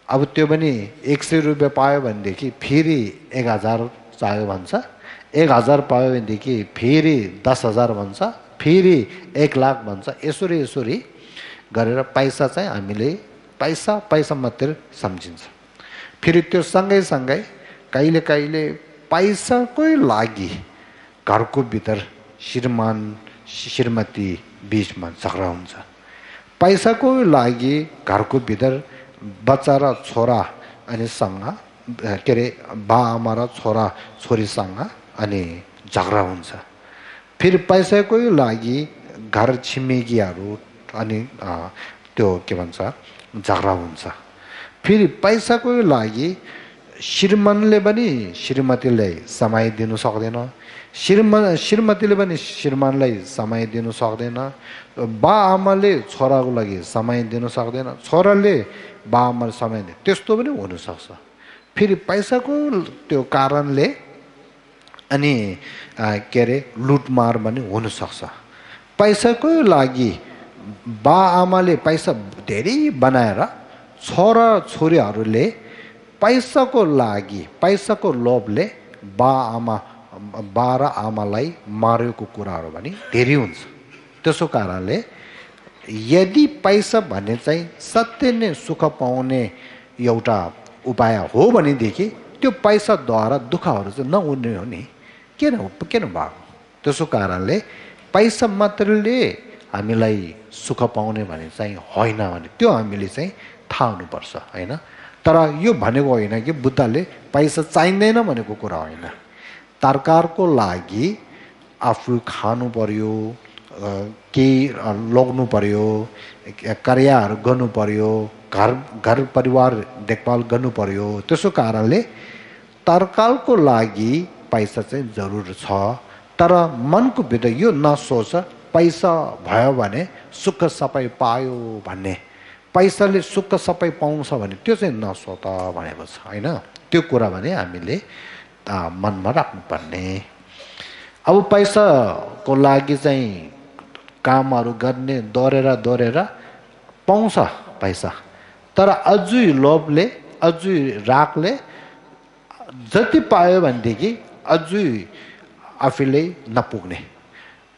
अब त्यो पनि 100 रुपियाँ पायो भनेदेखि फेरि 1000 चाहियो भन्छ। 1000 पायो भनेदेखि फेरि 10,000 भन्छ फेरि 1 लाख भन्छ। यसरी गरेर पैसा चाहिँ हामीले पैसा मात्र सम्झिन्छ। फेरि त्यो सँगै कहिले पैसाकै लागि घरको भित्र श्रीमान श्रीमती बीचमा झगडा हुन्छ। पैसाको लागि घरको भित्र बच्चा र छोरा अनि सँग के अरे बाआमा र छोरा छोरीसँग अनि झगडा हुन्छ। फेरि पैसाकै लागि घर छिमेकीहरू अनि त्यो के भन्छ झगडा हुन्छ। फेरि पैसाको लागि श्रीमानले पनि श्रीमतीलाई समय दिनु सक्दैन। श्रीमतीले पनि श्रीमानलाई समय दिनु सक्दैन। बाआमाले छोराको लागि समय दिनु सक्दैन। छोराले बाआमाले समय दिनु त्यस्तो पनि हुनसक्छ। फेरि पैसाको त्यो कारणले अनि के अरे लुटमार पनि हुनसक्छ। पैसाको लागि बाआमाले पैसा धेरै बनाएर छोरा छोरीहरूले पैसाको लागि पैसाको लोभले बा र आमालाई मारेको कुराहरू पनि धेरै हुन्छ। त्यसो कारणले यदि पैसा भन्ने चाहिँ सत्य नै सुख पाउने एउटा उपाय हो भनेदेखि त्यो पैसाद्वारा दुःखहरू चाहिँ नहुने हो नि। किन भएको? त्यसो कारणले पैसा मात्रले हामीलाई सुख पाउने भने चाहिँ होइन भने त्यो हामीले चाहिँ थाहा हुनुपर्छ होइन। तर यो भनेको होइन कि बुद्धले पैसा चाहिँदैन भनेको कुरा होइन। तरकारको लागि आफू खानु पर्यो, केही लग्नु पर्यो, कार्यहरू गर्नु पर्यो, घर परिवार देखभाल गर्नु पर्यो। त्यसो कारणले तरकारको लागि पैसा चाहिँ जरुर छ। तर मनको भित्र यो नसोच पैसा भयो भने सुख सबै पायो भन्ने, पैसाले सुख सबै पाउँछ भने त्यो चाहिँ नसोच भनेको छ होइन। त्यो कुरा भने हामीले मनमा राख्नुपर्ने। अब पैसाको लागि चाहिँ कामहरू गर्ने दोहोरेर पाउँछ पैसा। तर अझै लोभले अझै रागले जति पायो भनेदेखि अझै आफूले नपुग्ने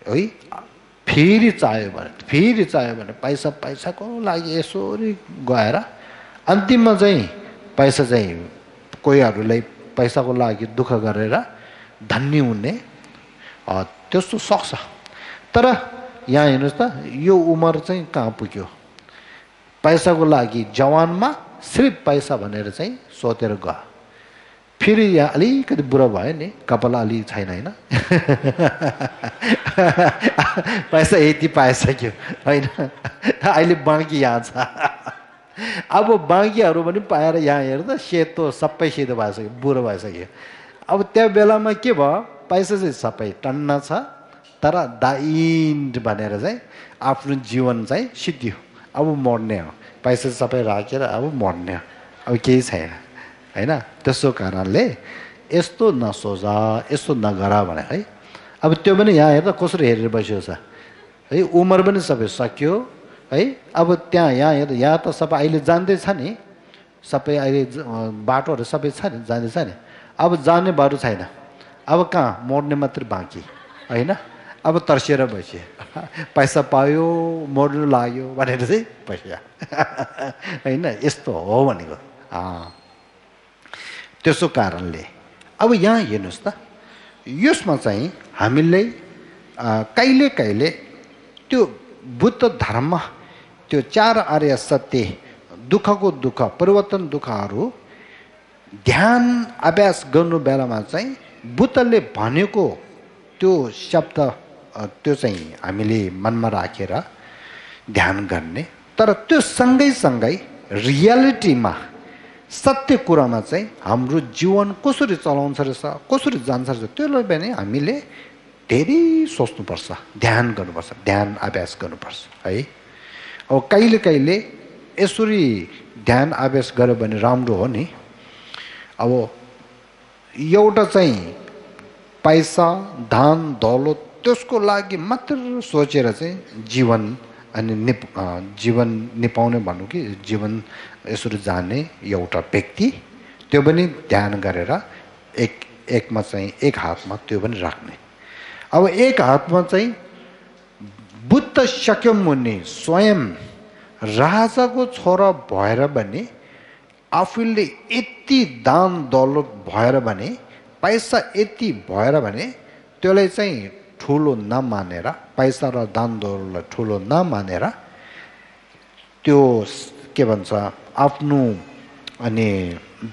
है फेरि चाहियो भने पैसाको लागि यसरी गएर अन्तिममा चाहिँ पैसा चाहिँ कोहीहरूलाई पैसाको लागि दुःख गरेर धनी हुने त्यस्तो सक्छ। तर यहाँ हेर्नुहोस् त यो उमेर चाहिँ कहाँ पुग्यो, पैसाको लागि जवानमा सिर्फ पैसा भनेर चाहिँ सोचेर गयो, फेरि यहाँ अलिकति बुढो भयो नि कपाल अलि छैन होइन पैसा यति पाइसक्यो होइन, अहिले बाँकी यहाँ छ अब बाँकीहरू पनि पाएर यहाँ हेर्दा सेतो सबै सेतो भइसक्यो, बुढो भइसक्यो। अब त्यो बेलामा के भयो, पैसा चाहिँ सबै टन्न छ तर दाइन्ड भनेर चाहिँ आफ्नो जीवन चाहिँ सिद्धियो, अब मर्ने हो, पैसा सबै राखेर अब मर्ने हो, अब केही छैन होइन। त्यसो कारणले यस्तो नसोचा यस्तो नगर भने है। अब त्यो पनि यहाँ हेर्दा कसरी हेरेर बसेको छ है, उमेर पनि सबै सक्यो है। अब त्यहाँ यहाँ हेर्दा यहाँ त सबै अहिले जान्दैछ नि, सबै अहिले बाटोहरू सबै छ नि, जाँदैछ नि। अब जाने बाटो छैन, अब कहाँ मर्ने मात्रै बाँकी होइन। अब तर्सिएर बस्यो, पैसा पायो मर्नु लाग्यो भनेर चाहिँ बस्यो होइन, यस्तो हो भनेको। त्यसो कारणले अब यहाँ हेर्नुहोस् त, यसमा चाहिँ हामीले कहिले कहिले त्यो बुद्ध धर्म त्यो 4 आर्य सत्य दुःखको दुःख परिवर्तन दुःखहरू ध्यान अभ्यास गर्नु बेलामा चाहिँ बुद्धले भनेको त्यो शब्द त्यो चाहिँ हामीले मनमा राखेर ध्यान गर्ने। तर त्यो सँगै रियालिटीमा सत्य कुरामा चाहिँ हाम्रो जीवन कसरी चलाउँछ रहेछ कसरी जान्छ रहेछ त्यसलाई पनि हामीले धेरै सोच्नुपर्छ, ध्यान गर्नुपर्छ, ध्यान अभ्यास गर्नुपर्छ है। अब कहिले कहिले यसरी ध्यान अभ्यास गर्यो भने राम्रो हो नि। अब एउटा चाहिँ पैसा धन दौलत त्यसको लागि मात्र सोचेर चाहिँ जीवन अनि जीवन निपाउने भनौँ कि जीवन यसरी जाने एउटा व्यक्ति, त्यो पनि ध्यान गरेर एकमा चाहिँ एक हातमा त्यो पनि राख्ने। अब एक हातमा चाहिँ बुद्ध शाक्यमुनि स्वयं राजाको छोरा भएर भने आफूले यति दान दौलत भएर भने पैसा यति भएर भने त्यसलाई चाहिँ ठुलो नमानेर, पैसा र दान दौलतलाई ठुलो नमानेर त्यो के भन्छ आफ्नो अनि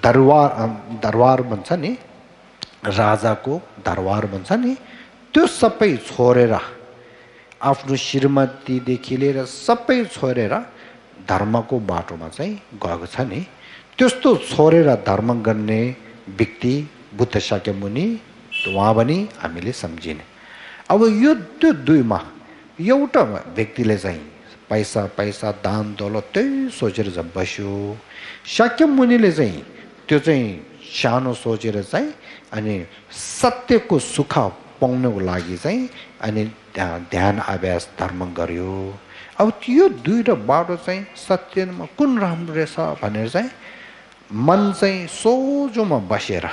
दरबार भन्छ नि, राजाको दरबार भन्छ नि, त्यो सबै छोडेर आफ्नो श्रीमतीदेखि लिएर सबै छोडेर धर्मको बाटोमा चाहिँ गएको छ नि। त्यस्तो छोडेर धर्म गर्ने व्यक्ति बुद्ध शाक्यमुनि उहाँ पनि हामीले सम्झिने। अब यो त्यो दुईमा एउटा व्यक्तिले चाहिँ पैसा दान दौलत त्यही सोचेर जब बस्यो, शाक्यमुनिले चाहिँ त्यो चाहिँ सानो सोचेर चाहिँ अनि सत्यको सुख पाउनको लागि चाहिँ अनि ध्यान अभ्यास धर्म गर्यो। अब त्यो दुईटा बाटो चाहिँ सत्यमा कुन राम्रो रहेछ भनेर चाहिँ मन चाहिँ सोझोमा बसेर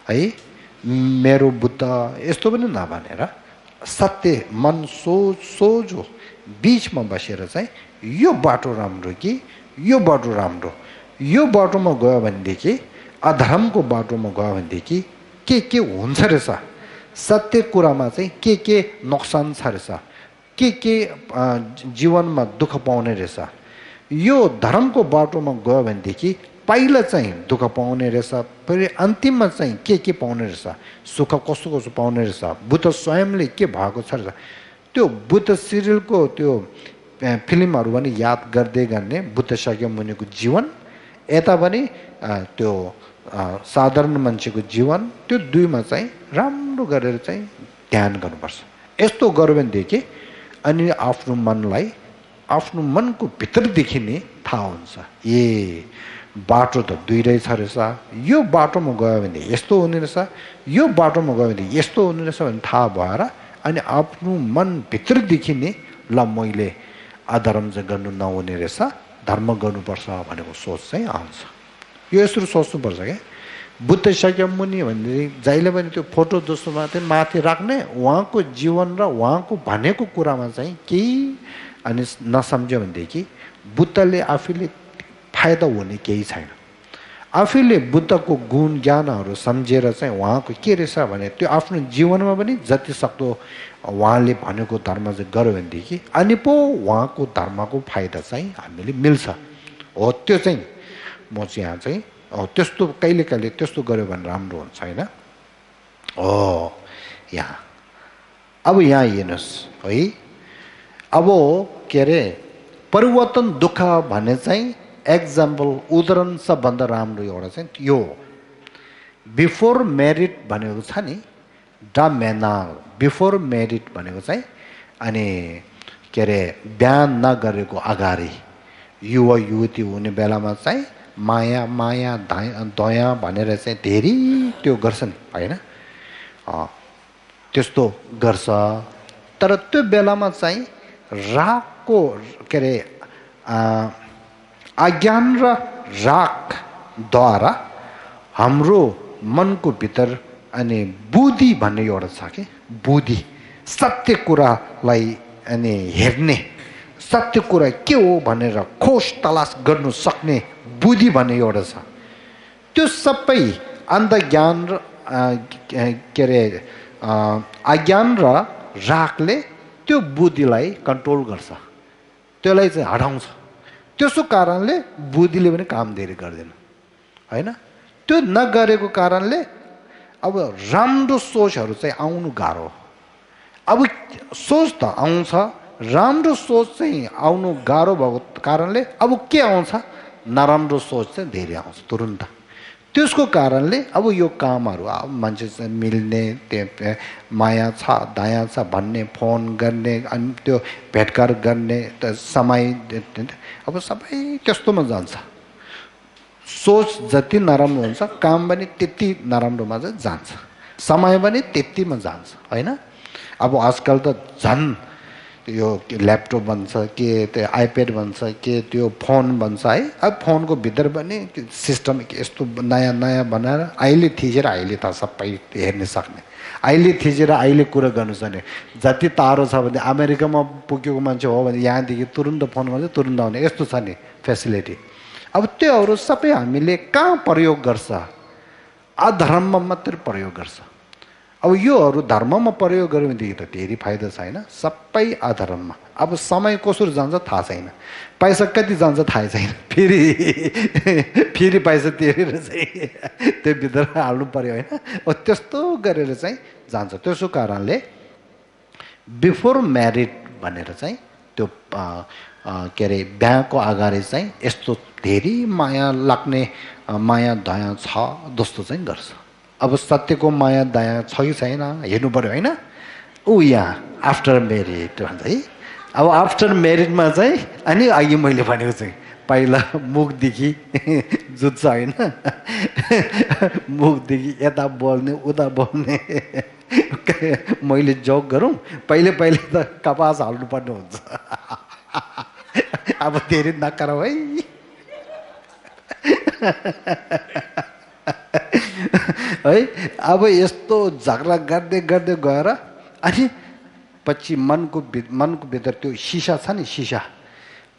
है, मेरो बुद्ध यस्तो पनि नभनेर सत्य मन सोझो बिचमा बसेर चाहिँ यो बाटो राम्रो कि यो बाटो राम्रो, यो बाटोमा गयो भनेदेखि अधर्मको बाटोमा गयो भनेदेखि के हुन्छ रहेछ, सत्य कुरामा चाहिँ के नोक्सान छ रहेछ, के जीवनमा दुःख पाउने रहेछ, यो धर्मको बाटोमा गयो भनेदेखि पहिला चाहिँ दुःख पाउने रहेछ, फेरि अन्तिममा चाहिँ के पाउने रहेछ, सुख कस्तो पाउने रहेछ, बुद्ध स्वयंले के भएको छ रहेछ। त्यो बुद्ध सिरियलको त्यो फिल्महरू पनि याद गर्दै गर्ने बुद्ध शाक्यमुनिको जीवन, यता पनि त्यो साधारण मान्छेको जीवन, त्यो दुईमा चाहिँ राम्रो गरेर चाहिँ ध्यान गर्नुपर्छ। यस्तो गर्यो भनेदेखि अनि आफ्नो मनलाई आफ्नो मनको भित्रदेखि नै थाहा हुन्छ, ए बाटो त दुई रहेछ रहेछ, यो बाटोमा गयो भने यस्तो हुने रहेछ, यो बाटोमा गयो भने यस्तो हुने रहेछ भने थाहा भएर अनि आफ्नो मन भित्रदेखि नै ल मैले अधर्म चाहिँ गर्नु नहुने रहेछ, धर्म गर्नुपर्छ भनेको सोच चाहिँ आउँछ यो यसरी सोच्नुपर्छ क्या बुद्ध शाक्यमुनि भन्ने जहिले पनि त्यो फोटो जसोमा चाहिँ माथि राख्ने उहाँको जीवन र उहाँको भनेको कुरामा चाहिँ केही अनि नसम्झ्यो भनेदेखि बुद्धले आफैले फाइदा हुने केही छैन आफैले बुद्धको गुण ज्ञानहरू सम्झेर चाहिँ उहाँको के रहेछ भने त्यो आफ्नो जीवनमा पनि जति सक्दो उहाँले भनेको धर्म चाहिँ गर्यो भनेदेखि अनि पो उहाँको धर्मको फाइदा चाहिँ हामीले मिल्छ हो त्यो चाहिँ म चाहिँ यहाँ चाहिँ त्यस्तो कहिले कहिले त्यस्तो गर्यो भने राम्रो हुन्छ होइन हो यहाँ अब यहाँ हेर्नुहोस् है अब के अरे परिवर्तन दुःख भन्ने चाहिँ एक्जाम्पल उदाहरण सबभन्दा राम्रो एउटा चाहिँ यो बिफोर म्यारिड भनेको छ नि डामेनाल बिफोर म्यारिड भनेको चाहिँ अनि के अरे बिहा नगरेको अगाडि युवा युवती हुने बेलामा चाहिँ माया माया दया भनेर चाहिँ धेरै त्यो गर्छन् होइन त्यस्तो गर्छ तर त्यो बेलामा चाहिँ रागको के अरे अज्ञान र रागद्वारा हाम्रो मनको भित्र अनि बुद्धि भन्ने एउटा छ कि बुद्धि सत्य कुरालाई अनि हेर्ने सत्य कुरा के हो भनेर खोज तलास गर्नु सक्ने बुद्धि भन्ने एउटा छ त्यो सबै अन्धज्ञान र के अरे अज्ञान र रागले त्यो बुद्धिलाई कन्ट्रोल गर्छ त्यसलाई चाहिँ हटाउँछ त्यसो कारणले बुद्धिले पनि काम धेरै गर्दैन होइन त्यो नगरेको कारणले अब राम्रो सोचहरू चाहिँ आउनु गाह्रो अब सोच त आउँछ राम्रो सोच चाहिँ आउनु गाह्रो भएको कारणले अब के आउँछ नराम्रो सोच चाहिँ धेरै आउँछ तुरुन्त त्यसको कारणले अब यो कामहरू अब मान्छेसँग मिल्ने त्यो माया छ दया छ भन्ने फोन गर्ने अनि त्यो भेटघाट गर्ने त समय अब सबै त्यस्तोमा जान्छ सोच जति नराम्रो हुन्छ काम पनि त्यति नराम्रोमा चाहिँ जान्छ समय पनि त्यतिमा जान्छ होइन अब आजकल त झन् यो ल्यापटप भन्छ के त्यो आइप्याड भन्छ के त्यो फोन भन्छ है अब फोनको भित्र पनि सिस्टम यस्तो नयाँ नयाँ बनाएर अहिले थिचेर अहिले त सबै हेर्न सक्ने अहिले थिचेर अहिले कुरा गर्नु सक्ने जति टाढो छ भने अमेरिकामा पुगेको मान्छे हो भने यहाँदेखि तुरुन्त फोन गर्छ तुरुन्त आउने यस्तो छ नि फेसिलिटी अब त्योहरू सबै हामीले कहाँ प्रयोग गर्छ अधर्ममा मात्रै प्रयोग गर्छ अब योहरू धर्ममा प्रयोग गर्यो भनेदेखि त धेरै फाइदा छैन सबै अधर्ममा अब समय कसरी जान्छ थाहा छैन पैसा कति जान्छ थाहा छैन फेरि पैसा तिरेर चाहिँ त्यो भित्र हाल्नु पर्यो होइन त्यस्तो गरेर चाहिँ जान्छ त्यसो कारणले बिफोर म्यारिड भनेर चाहिँ त्यो के अरे बिहाको अगाडि चाहिँ यस्तो धेरै माया लाग्ने माया दया छ जस्तो चाहिँ गर्छ अब सत्यको माया दया छ कि छैन हेर्नु पर्यो होइन ऊ यहाँ आफ्टर म्यारिड भन्छ है अब आफ्टर म्यारिडमा चाहिँ अनि अघि मैले भनेको चाहिँ पहिला मुखदेखि जुत्छ होइन मुखदेखि यता बोल्ने उता बोल्ने मैले जोक गरौँ पहिले पहिले त कपास हाल्नुपर्ने हुन्छ अब धेरै नकराउ है है अब यस्तो झगडा गर्दै गर्दै गएर अनि पछि मनको भित्र त्यो सिसा छ नि सिसा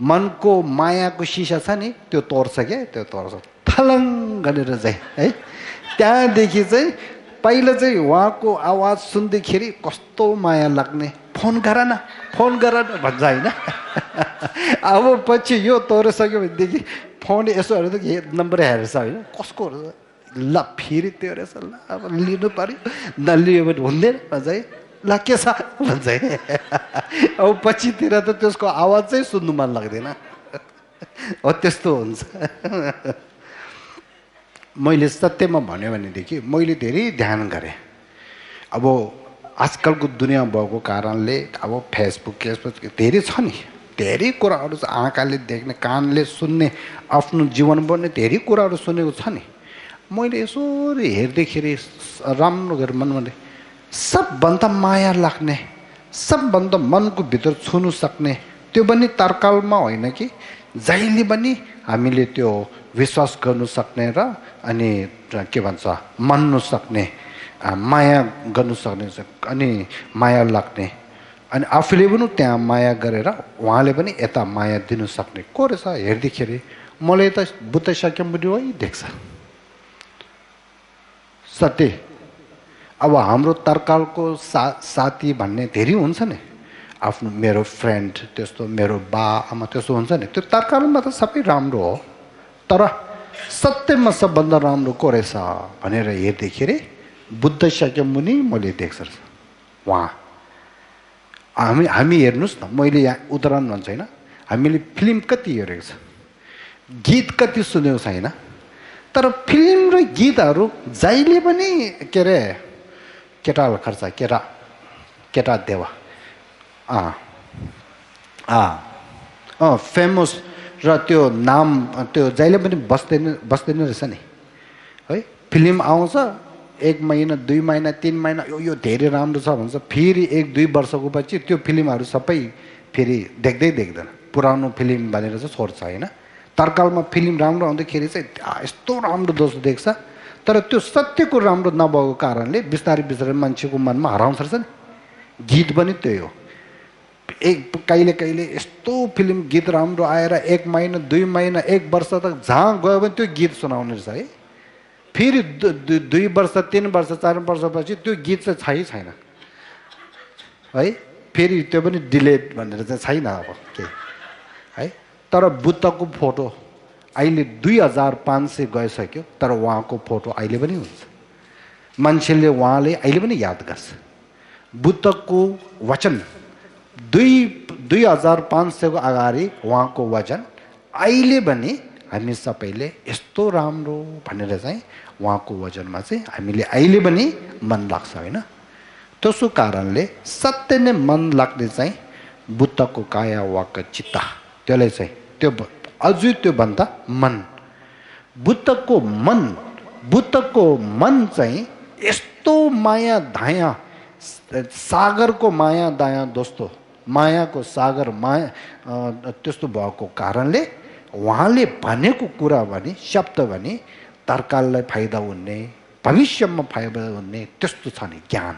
मनको मायाको सिसा छ नि त्यो तोड्छ क्या त्यो तोड्छ थलङ गरेर चाहिँ है त्यहाँदेखि चाहिँ पहिला चाहिँ उहाँको आवाज सुन्दाखेरि कस्तो माया लाग्ने फोन गर न भन्छ होइन अब पछि यो तोडिसक्यो भनेदेखि फोन यसो हेर्दा नम्बर हेर्छ होइन कसको ल फेरि त्यो रहेछ ल अब लिनु पर्यो नलियो भने हुँदैन भन्छ है ल के छ भन्छ है अब पछितिर त त्यसको आवाज चाहिँ सुन्नु मन लाग्दैन हो त्यस्तो हुन्छ मैले सत्यमा भन्यो भनेदेखि मैले धेरै ध्यान गरेँ अब आजकलको दुनियाँ भएको कारणले अब फेसबुक धेरै छ नि धेरै कुराहरू छ आँखाले देख्ने कानले सुन्ने आफ्नो जीवन बन्ने धेरै कुराहरू सुनेको छ नि मैले यसो हेर्दाखेरि राम्रो गरेर मनले सबभन्दा माया लाग्ने सबभन्दा मनको भित्र छुनु सक्ने त्यो पनि तर्कालमा होइन कि जहिले पनि हामीले त्यो विश्वास गर्नु सक्ने र अनि के भन्छ मान्नु सक्ने माया गर्नु सक्ने अनि माया लाग्ने अनि आफूले पनि त्यहाँ माया गरेर उहाँले पनि यता माया दिनु सक्ने को रहेछ हेर्दाखेरि मलाई त बुद्ध शाक्यमुनि वही देख्छ सत्य अब हाम्रो तर्कालको साथी भन्ने धेरै हुन्छ नि आफ्नो मेरो फ्रेन्ड त्यस्तो मेरो बा आमा त्यस्तो हुन्छ नि त्यो तर्कालमा त सबै राम्रो हो तर सत्यमा सबभन्दा राम्रो को रहेछ भनेर हेर्दाखेरि बुद्ध शाक्यमुनि मैले देख्छ उहाँ हामी हेर्नुहोस् न मैले यहाँ उदाहरण भन्छ होइन हामीले फिल्म कति हेरेको छ गीत कति सुनेको छैन तर फिल्म र गीतहरू जहिले पनि के अरे केटालाई खर्च केटा देवा फेमस र त्यो नाम त्यो जहिले पनि बस्दैन रहेछ नि है फिल्म आउँछ 1 महिना 2 महिना 3 महिना यो धेरै राम्रो छ भन्छ फेरि 1-2 वर्षको पछि त्यो फिल्महरू सबै फेरि देख्दैन पुरानो फिल्म भनेर चाहिँ छोड्छ होइन तर्कालमा फिल्म राम्रो आउँदाखेरि चाहिँ यस्तो राम्रो जस्तो देख्छ तर त्यो सत्यको राम्रो नभएको कारणले बिस्तारै मान्छेको मनमा हराउँछ रहेछ नि गीत पनि त्यही हो कहिले यस्तो फिल्म गीत राम्रो आएर 1 महिना 2 महिना 1 वर्ष तक जहाँ गयो भने त्यो गीत सुनाउने रहेछ है फेरि 2 वर्ष 3 वर्ष 4 वर्षपछि त्यो गीत चाहिँ छैन है फेरि त्यो पनि डिलेट भनेर चाहिँ छैन अब के है तर बुद्धको फोटो अहिले 2500 गइसक्यो तर उहाँको फोटो अहिले पनि हुन्छ मान्छेले उहाँले अहिले पनि याद गर्छ बुद्धको वचन 2500 को अगाडि उहाँको वचन अहिले पनि हामी सबैले यस्तो राम्रो भनेर चाहिँ उहाँको वचनमा चाहिँ हामीले अहिले पनि मन लाग्छ होइन त्यसो कारणले सत्य नै मन लाग्ने चाहिँ बुद्धको काया वाक चित्त त्यसले चाहिँ त्यो अझै त्यो भन्दा मन बुद्धको मन चाहिँ यस्तो माया दया सागरको माया दया दोस्तो मायाको सागर माया त्यस्तो भएको कारणले उहाँले भनेको कुरा भने शब्द भने तर्काललाई फाइदा हुने भविष्यमा फाइदा हुने त्यस्तो छ नि ज्ञान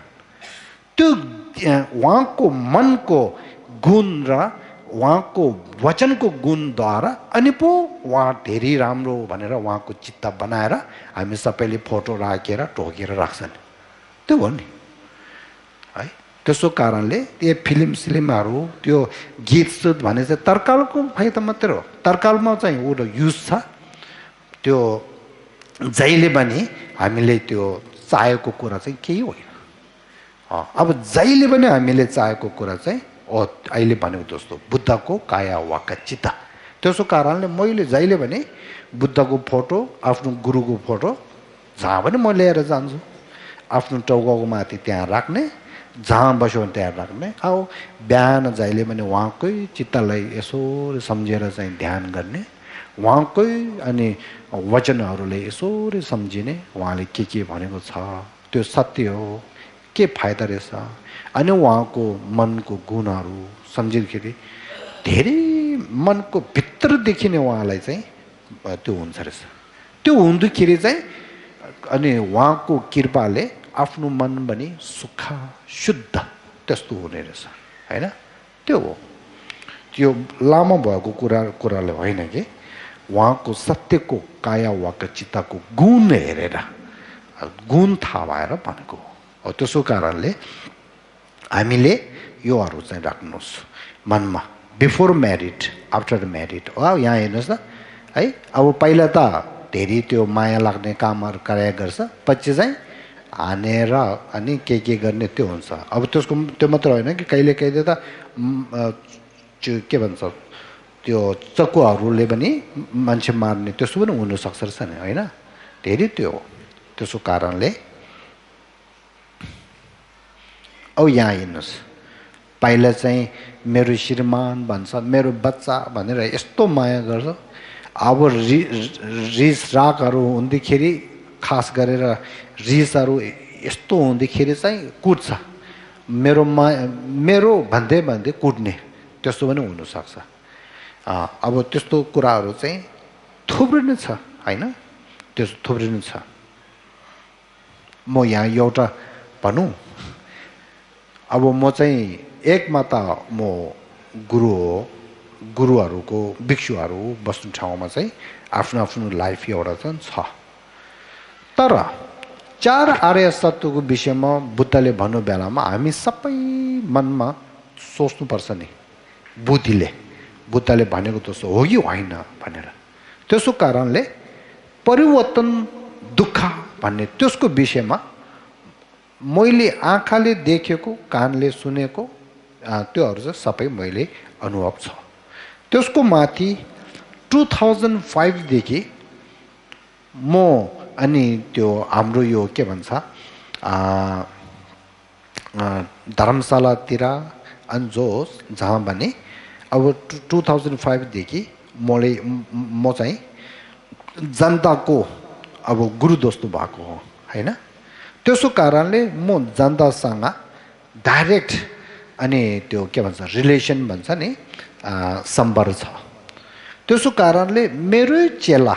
त्यो उहाँको मनको गुण र उहाँको वचनको गुणद्वारा अनि पो उहाँ धेरै राम्रो भनेर उहाँको चित्त बनाएर हामी सबैले फोटो राखेर टोकेर राख्छन् त्यो हो नि है त्यसो कारणले त्यो फिल्महरू त्यो गीत सुत भने चाहिँ तर्कालको फाइदा मात्र हो तर्कालमा चाहिँ एउटा युज छ त्यो जहिले पनि हामीले त्यो चाहेको कुरा चाहिँ केही होइन अब जहिले पनि हामीले चाहेको कुरा चाहिँ अहिले भनेको जस्तो बुद्धको काया वाक चित्त त्यसो कारणले मैले जहिले पनि बुद्धको फोटो आफ्नो गुरुको फोटो जहाँ पनि म लिएर जान्छु आफ्नो टाउको माथि त्यहाँ राख्ने जहाँ बस्यो भने त्यहाँ राख्ने अब बिहान जहिले पनि उहाँकै चित्तलाई यसो सम्झेर चाहिँ ध्यान गर्ने उहाँकै अनि वचनहरूले यसो सम्झिने उहाँले के भनेको छ त्यो सत्य हो के फाइदा रहेछ अनि उहाँको मनको गुणहरू सम्झिँदाखेरि धेरै मनको भित्रदेखि नै उहाँलाई चाहिँ त्यो हुन्छ रहेछ त्यो हुँदाखेरि चाहिँ अनि उहाँको कृपाले आफ्नो मन पनि सुख शुद्ध त्यस्तो हुने रहेछ होइन त्यो हो त्यो लामो भएको कुराले होइन कि उहाँको सत्यको काया वाक चित्तको गुण हेरेर गुण थाहा भएर भनेको हो त्यसो कारणले हामीले योहरू चाहिँ राख्नुहोस् मनमा बिफोर म्यारिड आफ्टर म्यारिड हो यहाँ हेर्नुहोस् न है अब पहिला त धेरै त्यो माया लाग्ने कामहरू कार्य गर्छ पछि चाहिँ हानेर अनि के गर्ने त्यो हुन्छ अब त्यसको त्यो मात्र होइन कि कहिले त के भन्छ त्यो चक्कुहरूले पनि मान्छे मार्ने त्यसो पनि हुनसक्छ रहेछ नि होइन धेरै त्यो हो त्यसो कारणले अब यहाँ हेर्नुहोस् पहिला चाहिँ मेरो श्रीमान भन्छ मेरो बच्चा भनेर यस्तो माया गर्छ अब रिस रागहरू हुँदाखेरि खास गरेर रिसहरू यस्तो हुँदाखेरि चाहिँ कुट्छ मेरो भन्दै कुट्ने त्यस्तो पनि हुनसक्छ अब त्यस्तो कुराहरू चाहिँ थुप्रै नै छ हैन त्यस थुप्रिनु छ म यहाँ एउटा भनौँ अब म चाहिँ एक माता म गुरु हो गुरुहरूको भिक्षुहरू बस्ने ठाउँमा चाहिँ आफ्नो आफ्नो लाइफ एउटा चाहिँ छ तर चार आर्य सत्यको विषयमा बुद्धले भन्नु बेलामा हामी सबै मनमा सोच्नुपर्छ नि बुद्धिले बुद्धले भनेको जस्तो हो कि होइन भनेर त्यसो कारणले परिवर्तन दुःख भन्ने त्यसको विषयमा मैले आँखाले देखेको कानले सुनेको त्योहरू चाहिँ सबै मैले अनुभव छ त्यसको माथि 2005 देखि म अनि त्यो हाम्रो यो के भन्छ धर्मशालातिर अनि जो जहाँ भने अब 2005 देखि म चाहिँ जनताको अब गुरु जस्तो भएको हो हैन त्यसो कारणले म जनतासँग डाइरेक्ट अनि त्यो के भन्छ रिलेसन भन्छ नि सम्पर्क छ त्यसो कारणले मेरै चेला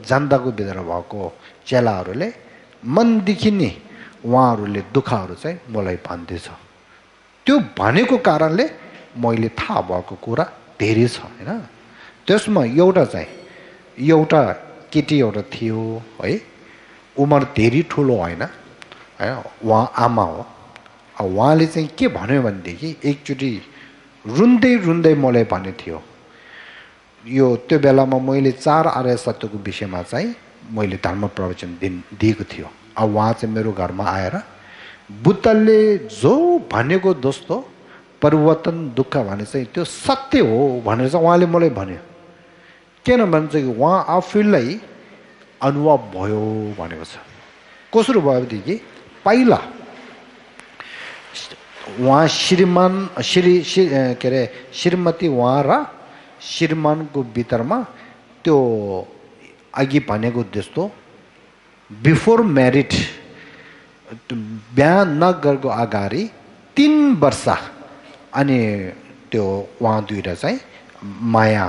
जनताको भित्र भएको चेलाहरूले मनदेखि नै उहाँहरूले दुःखहरू चाहिँ मलाई भन्दैछ त्यो भनेको कारणले मैले थाहा भएको कुरा धेरै छ हैन त्यसमा एउटा केटी एउटा थियो है उमेर धेरै ठुलो होइन हैन उहाँ आमा हो उहाँले चाहिँ के भन्यो भनेदेखि एकचोटि रुन्दै रुन्दै मलाई भने थियो यो त्यो बेलामा मैले चार आर्य सत्यको विषयमा चाहिँ मैले धर्म प्रवचन दिएको थियो अब उहाँ चाहिँ मेरो घरमा आएर बुद्धले जो भनेको जस्तो परिवर्तन दुःख भने चाहिँ त्यो सत्य हो भनेर चाहिँ उहाँले मलाई भन्यो किनभने चाहिँ उहाँ आफूलाई अनुभव भयो भनेको छ कसरी भयो भनेदेखि पहिला उहाँ के अरे श्रीमती उहाँ र श्रीमानको भित्रमा त्यो अघि भनेको जस्तो बिफोर म्यारिड बिहा नगरेको अगाडि 3 वर्ष अनि त्यो उहाँ दुईटा चाहिँ माया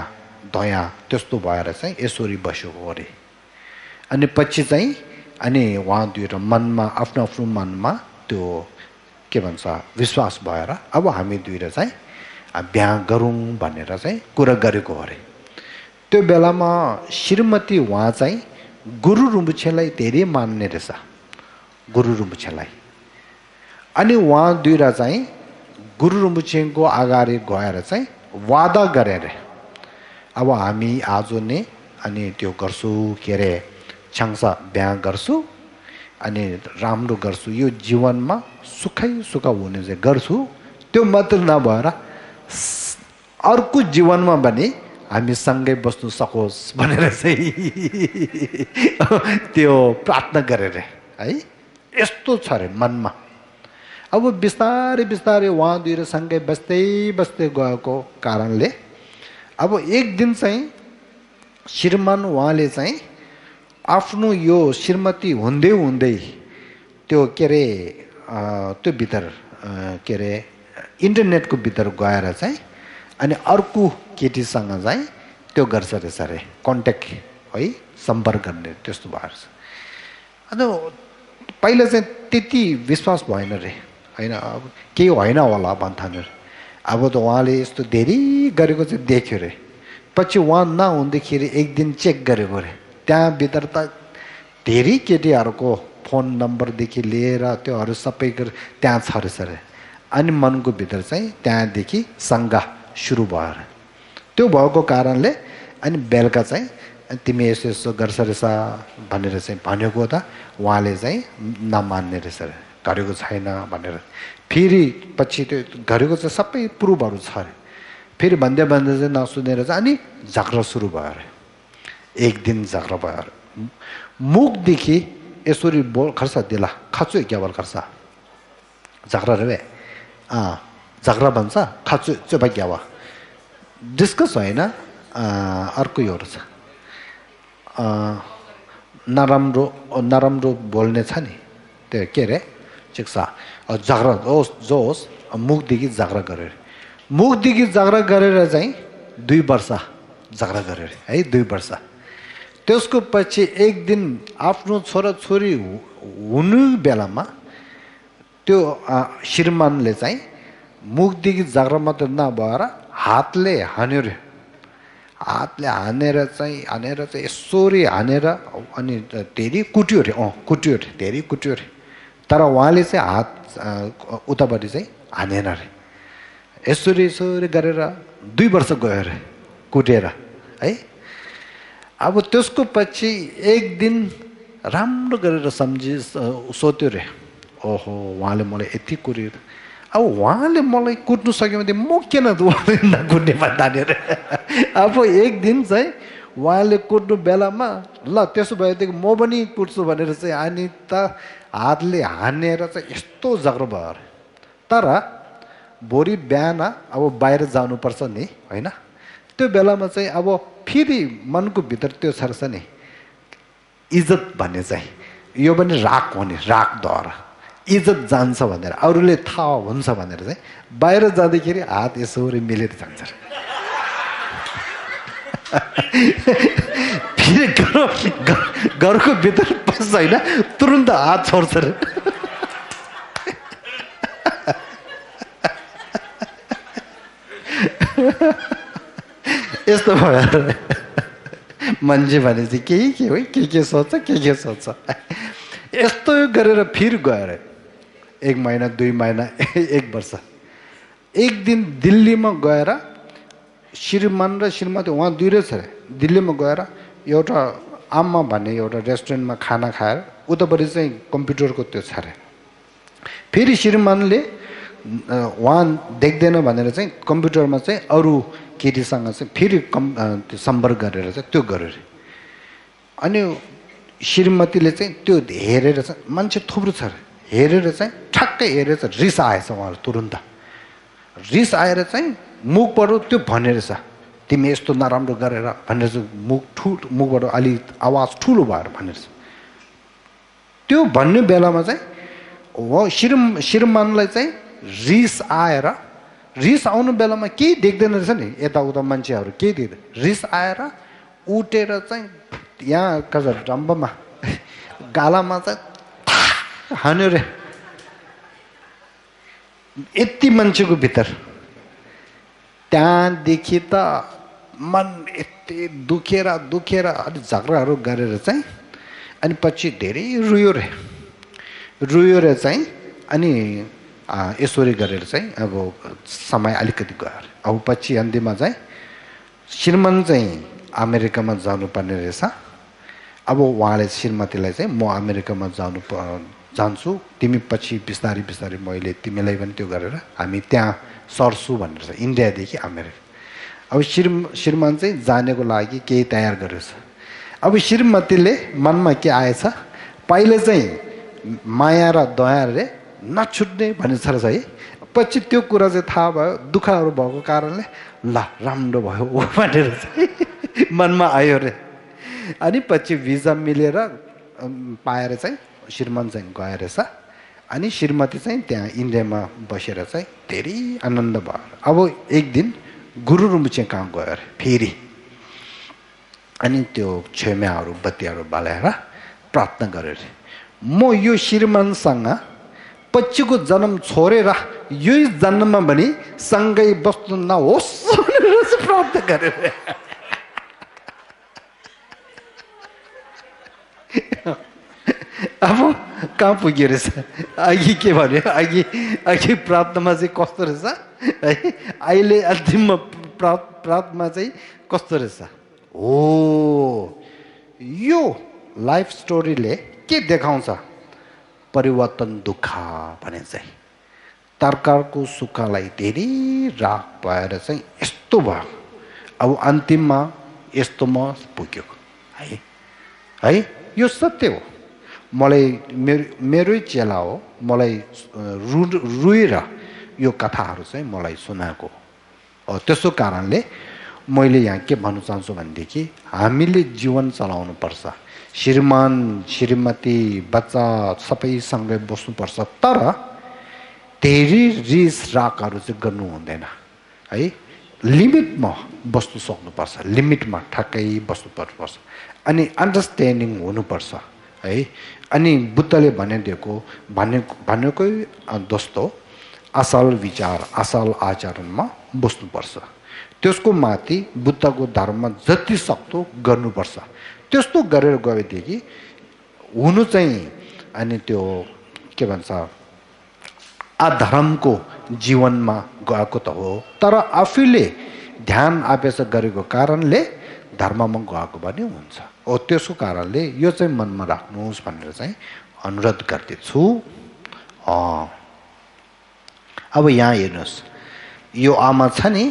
दया त्यस्तो भएर चाहिँ यसरी बसेको अरे अनि पछि चाहिँ अनि उहाँ दुईटा मनमा आफ्नो आफ्नो मनमा त्यो के भन्छ विश्वास भएर अब हामी दुईटा चाहिँ बिहा गरौँ भनेर चाहिँ कुरा गरेको अरे त्यो बेलामा श्रीमती उहाँ चाहिँ गुरु रुम्बुछेलाई धेरै मान्ने रहेछ गुरु रुम्बुछेलाई अनि उहाँ दुईटा चाहिँ गुरु रुम्बुछेको अगाडि गएर चाहिँ वादा गरे अरे अब हामी आज नै अनि त्यो गर्छु के अरे छाङसा बिहा गर्छु अनि राम्रो गर्छु यो जीवनमा सुखै सुख हुने चाहिँ गर्छु त्यो मात्र नभएर अर्को जीवनमा पनि हामी सँगै बस्नु सकोस् भनेर चाहिँ त्यो प्रार्थना गरेर है यस्तो छ रे मनमा अब बिस्तारै बिस्तारै उहाँ दुईले सँगै बस्दै बस्दै गएको कारणले अब एक दिन चाहिँ श्रीमान उहाँले चाहिँ आफ्नो यो श्रीमती हुँदै हुँदै त्यो के अरे त्यो भित्र के अरे इन्टरनेटको भित्र गएर चाहिँ अनि अर्को केटीसँग चाहिँ त्यो गर्छ रहेछ अरे कन्ट्याक्ट है सम्पर्क गर्ने त्यस्तो भएर अन्त पहिला चाहिँ त्यति विश्वास भएन रे होइन अब केही होइन होला भन्थ्यो अब त उहाँले यस्तो धेरै गरेको चाहिँ देख्यो रे पछि उहाँ नहुँदाखेरि एक दिन चेक गरेको रे त्यहाँभित्र त धेरै केटीहरूको फोन नम्बरदेखि लिएर त्योहरू सबै त्यहाँ छ रहेछ अरे अनि मनको भित्र चाहिँ त्यहाँदेखि शङ्का सुरु भयो अरे त्यो भएको कारणले अनि बेलुका चाहिँ तिमी यसो यसो गर्छ रहेछ भनेर चाहिँ भनेको त उहाँले चाहिँ नमान्ने रहेछ अरे गरेको छैन भनेर फेरि पछि त्यो गरेको चाहिँ सबै प्रुफहरू छ अरे फेरि भन्दै भन्दै चाहिँ नसुनेर चाहिँ अनि झगडा सुरु भयो अरे एक दिन झगडा भयो अरे मुखदेखि यसरी बोल खर्छ दिला खाँचो क्या बोल खर्छ झगडा रे झगडा भन्छ खाँचो चोपा क्या वा डिस्कस होइन अर्को एउटा छ नराम्रो नराम्रो बोल्ने छ नि त्यो के अरे शिक्षा झगडा होस् जो होस् मुखदेखि झगडा गरेर मुखदेखि झगडा गरेर चाहिँ 2 वर्ष झगडा गरेर है 2 वर्ष त्यसको पछि एक दिन आफ्नो छोराछोरी हुनु बेलामा त्यो श्रीमानले चाहिँ मुखदेखि जाग्रा मात्र नभएर हातले हान्यो रे। हातले हानेर चाहिँ यसरी हानेर अनि धेरै कुट्यो रे। कुट्यो रे, धेरै कुट्यो रे। तर उहाँले चाहिँ हात उतापट्टि चाहिँ हानेन रे। यसरी गरेर 2 वर्ष गयो रे कुटेर है। अब त्यसको पछि एक दिन राम्रो गरेर सोध्यो रे, ओहो उहाँले मलाई यति कुट्यो। अब उहाँले मलाई कुट्नु सक्यो भने म किन नकुट्ने भन्ने रे। अब एक दिन चाहिँ उहाँले कुट्नु बेलामा ल त्यसो भएदेखि म पनि कुट्छु भनेर चाहिँ अनि त हातले हानेर चाहिँ यस्तो जग्रो भयो। तर भोलि बिहान अब बाहिर जानुपर्छ नि होइन। त्यो बेलामा चाहिँ अब फेरि मनको भित्र त्यो छ नि इज्जत भन्ने चाहिँ यो पनि राग हो नि, राग द्वारा इज्जत जान्छ भनेर अरूले थाहा हुन्छ भनेर चाहिँ बाहिर जाँदाखेरि हात यसरी मिलेर जान्छ। फेरि घरको भित्र पस्छ होइन, तुरुन्त हात छोड्छ रे। यस्तो भयो मान्छे भनेपछि के हो के सोच्छ के सोच्छ। यस्तो गरेर फेरि गएर 1 महिना 2 महिना 1 वर्ष एक दिन दिल्लीमा गएर श्रीमान र श्रीमती उहाँ 2 रहेछ अरे। दिल्लीमा गएर एउटा आम्मा भन्ने एउटा रेस्टुरेन्टमा खाना खाएर उतापट्टि चाहिँ कम्प्युटरको त्यो छ अरे। फेरि श्रीमानले उहाँ देख्दैन भनेर चाहिँ कम्प्युटरमा चाहिँ अरू केटीसँग चाहिँ फेरि सम्पर्क गरेर चाहिँ त्यो गर्यो अरे। अनि श्रीमतीले चाहिँ त्यो हेरेर चाहिँ मान्छे थुप्रो छ अरे, हेरेर चाहिँ ठ्याक्कै हेरेर चाहिँ रिस आएछ उहाँहरू तुरुन्त। रिस आएर चाहिँ मुखबाट त्यो भनेर छ तिमी यस्तो नराम्रो गरेर भनेर चाहिँ मुखबाट अलि आवाज ठुलो भएर भनेर छ। त्यो भन्ने बेलामा चाहिँ श्रीमानलाई चाहिँ रिस आएर, रिस आउनु बेलामा केही देख्दैन रहेछ नि यताउता मान्छेहरू केही देख्दैन। रिस आएर उठेर चाहिँ यहाँ कहाँ डम्बमा गालामा चाहिँ हान्यो रे। यति मान्छेको भित्र त्यहाँदेखि त मन यति दुखेर अलिक झगडाहरू गरेर चाहिँ अनि पछि धेरै रुयो रे चाहिँ अनि यसरी गरेर चाहिँ अब समय अलिकति गयो। अब पछि अन्तिममा चाहिँ श्रीमान चाहिँ अमेरिकामा जानुपर्ने रहेछ। अब उहाँले श्रीमतीलाई चाहिँ म अमेरिकामा जान्छु, तिमी पछि बिस्तारै मैले तिमीलाई पनि त्यो गरेर हामी त्यहाँ सर्छु भनेर चाहिँ इन्डियादेखि अमेरिका। अब श्रीमान चाहिँ जानेको लागि केही तयार गरेछ। अब श्रीमतीले मनमा के आएछ, पहिले चाहिँ माया र दयाले नछुट्ने भन्ने छ है। पछि त्यो कुरा चाहिँ थाहा भयो, दुःखहरू भएको कारणले ल राम्रो भयो भनेर चाहिँ मनमा आयो रे। अनि पछि भिजा मिलेर पाएर चाहिँ श्रीमान चाहिँ गएर रहेछ। अनि श्रीमती चाहिँ त्यहाँ इन्डियामा बसेर चाहिँ धेरै आनन्द भयो। अब एक दिन गुरु रुम्चे कहाँ गयो अरे फेरि। अनि त्यो छेमाहरू बत्तीहरू बालेर प्रार्थना गरे अरे, म यो श्रीमानसँग पछिको जन्म छोडेर यही जन्ममा पनि सँगै बस्नु नहोस् भनेर प्रार्थना गरे। अब कहाँ पुग्यो रहेछ, अघि के भन्यो, अघि प्रार्थनामा चाहिँ कस्तो रहेछ है, अहिले अन्तिममा प्रार्थना चाहिँ कस्तो रहेछ हो। यो लाइफ स्टोरीले के देखाउँछ, परिवर्तन दुःख भने चाहिँ तरकारको सुखलाई धेरै राग भएर चाहिँ यस्तो भयो। अब अन्तिममा यस्तोमा पुग्यो है। यो सत्य हो। मलाई मेरै चेला हो, मलाई रुएर यो कथाहरू चाहिँ मलाई सुनाएको हो। त्यसो कारणले मैले यहाँ के भन्न चाहन्छु भनेदेखि हामीले जीवन चलाउनु पर्छ, श्रीमान श्रीमती बच्चा सबैसँगै बस्नुपर्छ, तर धेरै रिस रागहरू चाहिँ गर्नु हुँदैन है। लिमिटमा बस्नु सक्नुपर्छ, लिमिटमा ठ्याक्कै बस्नुपर्छ। अनि अन्डरस्ट्यान्डिङ हुनुपर्छ है। अनि बुद्धले भनेकै दोस्तो असल विचार असल आचरणमा बस्नुपर्छ। त्यसको माथि बुद्धको धर्म जति सक्दो गर्नुपर्छ। त्यस्तो गरेर गएदेखि हुनु चाहिँ अनि त्यो के भन्छ अधर्मको जीवनमा गएको त हो, तर आफूले ध्यान अभ्यास गरेको कारणले धर्ममा गएको पनि हुन्छ। हो त्यसको कारणले यो चाहिँ मनमा राख्नुहोस् भनेर चाहिँ अनुरोध गर्दैछु। अब यहाँ हेर्नुहोस्, यो आमा छ नि,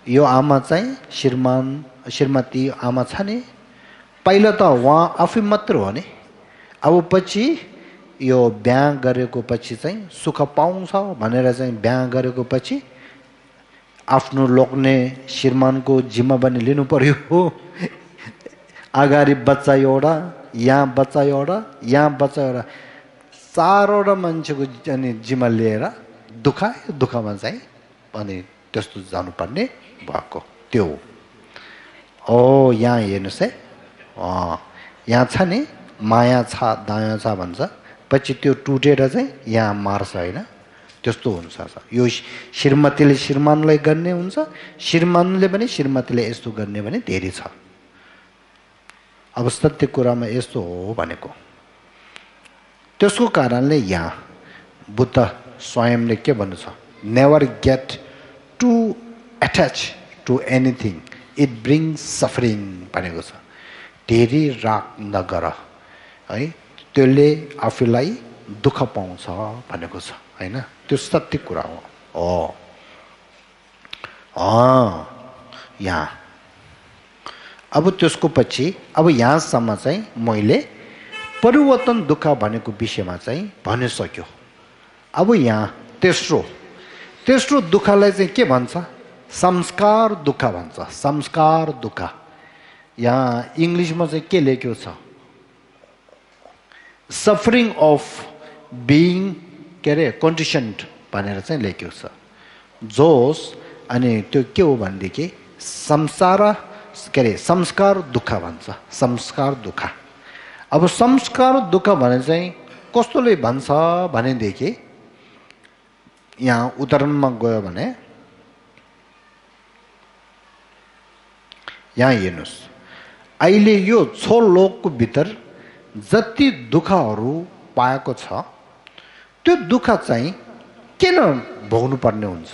यो आमा चाहिँ श्रीमती आमा छ नि, पहिला त उहाँ आफै मात्र हो नि। अब पछि यो बिहा गरेको पछि चाहिँ सुख पाउँछ भनेर चाहिँ बिहा गरेको पछि आफ्नो लोग्ने श्रीमानको जिम्मा पनि लिनु पर्यो हो। अगाडि बच्चा एउटा, यहाँ बच्चा एउटा, यहाँ बच्चा एउटा, चारवटा मान्छेको अनि जिम्मा लिएर दुःखमा चाहिँ अनि त्यस्तो जानुपर्ने भएको त्यो हो। यहाँ हेर्नुहोस् है, यहाँ छ नि माया छ दया छ भन्छ, पछि त्यो टुटेर चाहिँ यहाँ मार्छ होइन, त्यस्तो हुन्छ। यो श्रीमतीले श्रीमानलाई गर्ने हुन्छ, श्रीमानले पनि श्रीमतीले यस्तो गर्ने भने धेरै छ। अब सत्य कुरामा यस्तो हो भनेको। त्यसको कारणले यहाँ बुद्ध स्वयंले के भन्नु छ, never get to attach to anything, it brings suffering भनेको छ। धेरै राग नगर है, त्यसले आफूलाई दुःख पाउँछ भनेको छ होइन, त्यो सत्य कुरा हो। यहाँ अब त्यसको पछि अब यहाँसम्म चाहिँ मैले परिवर्तन दुःख भनेको विषयमा चाहिँ भनिसक्यो। अब यहाँ तेस्रो दुःखलाई चाहिँ के भन्छ, संस्कार दुःख भन्छ। संस्कार दुःख यहाँ इङ्ग्लिसमा चाहिँ के लेख्यो छ, सफरिङ अफ बिइङ के अरे कन्डिसन्ड भनेर चाहिँ लेख्यो छ। जोस अनि त्यो के हो भनेदेखि संस्कार दुःख भन्छ। संस्कार दुःख। अब संस्कार दुःख भने चाहिँ कस्तोले भन्छ भनेदेखि यहाँ उदाहरणमा गयो भने यहाँ हेर्नुहोस्, अहिले यो लोकको भित्र जति दुःखहरू पाएको छ त्यो दुःख चाहिँ किन भोग्नु पर्ने हुन्छ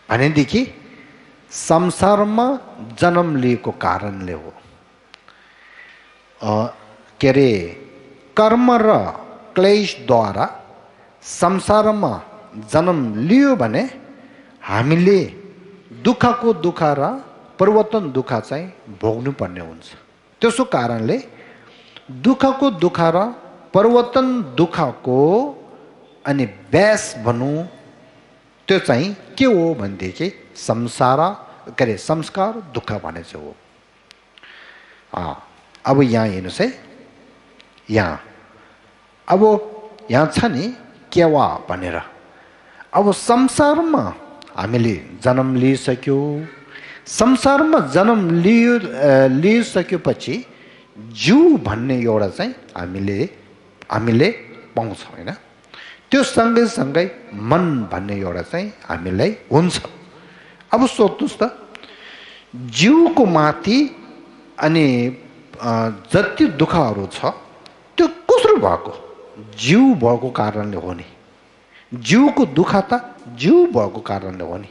भनेदेखि संसारमा जन्म लिएको कारणले हो। के अरे कर्म र क्लेशद्वारा संसारमा जन्म लियो भने हामीले दुःखको दुःख र परिवर्तन दुःख चाहिँ भोग्नु पर्ने हुन्छ। त्यसो कारणले दुःखको दुःख र परिवर्तन दुःखको अनि व्यास भनौँ त्यो चाहिँ के हो भनेदेखि संस्कार दुःख भने चाहिँ हो। अब यहाँ हेर्नुहोस् है, अब यहाँ छ नि केवा भनेर। अब संसारमा हामीले जन्म लिइसक्यो, संसारमा जन्म लिइसकेपछि जीव भन्ने एउटा चाहिँ हामीले पाउँछ होइन। त्यो सँगै मन भन्ने एउटा चाहिँ हामीलाई हुन्छ। अब सोध्नुहोस् त, जीवको माथि अनि जति दुःखहरू छ त्यो कसरी भएको? जीव भएको कारणले हो नि। जीवको दुःख त जीव भएको कारणले हो नि।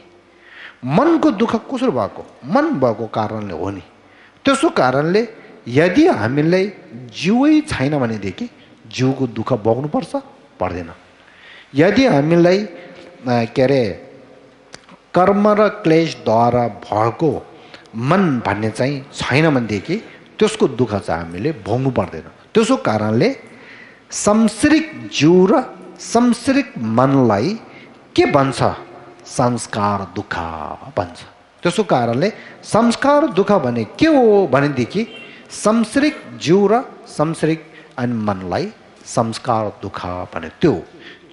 मनको दुःख कसरी भएको? मन भएको कारणले हो नि। त्यसो कारणले यदि हामीलाई जीवै छैन भनेदेखि जीवको दुःख भोग्नुपर्छ पर्दैन। यदि हामीलाई के अरे कर्म र क्लेशद्वारा भएको मन भन्ने चाहिँ छैन भनेदेखि त्यसको दुःख चाहिँ हामीले भोग्नु पर्दैन। त्यसो कारणले सांसारिक जीव र सांसारिक मनलाई के भन्छ? संस्कार दुःख भन्छ। त्यसो कारणले संस्कार दुःख भने के हो भनेदेखि सांसारिक जीव र सांसारिक अनि मनलाई संस्कार दुःख भने त्यो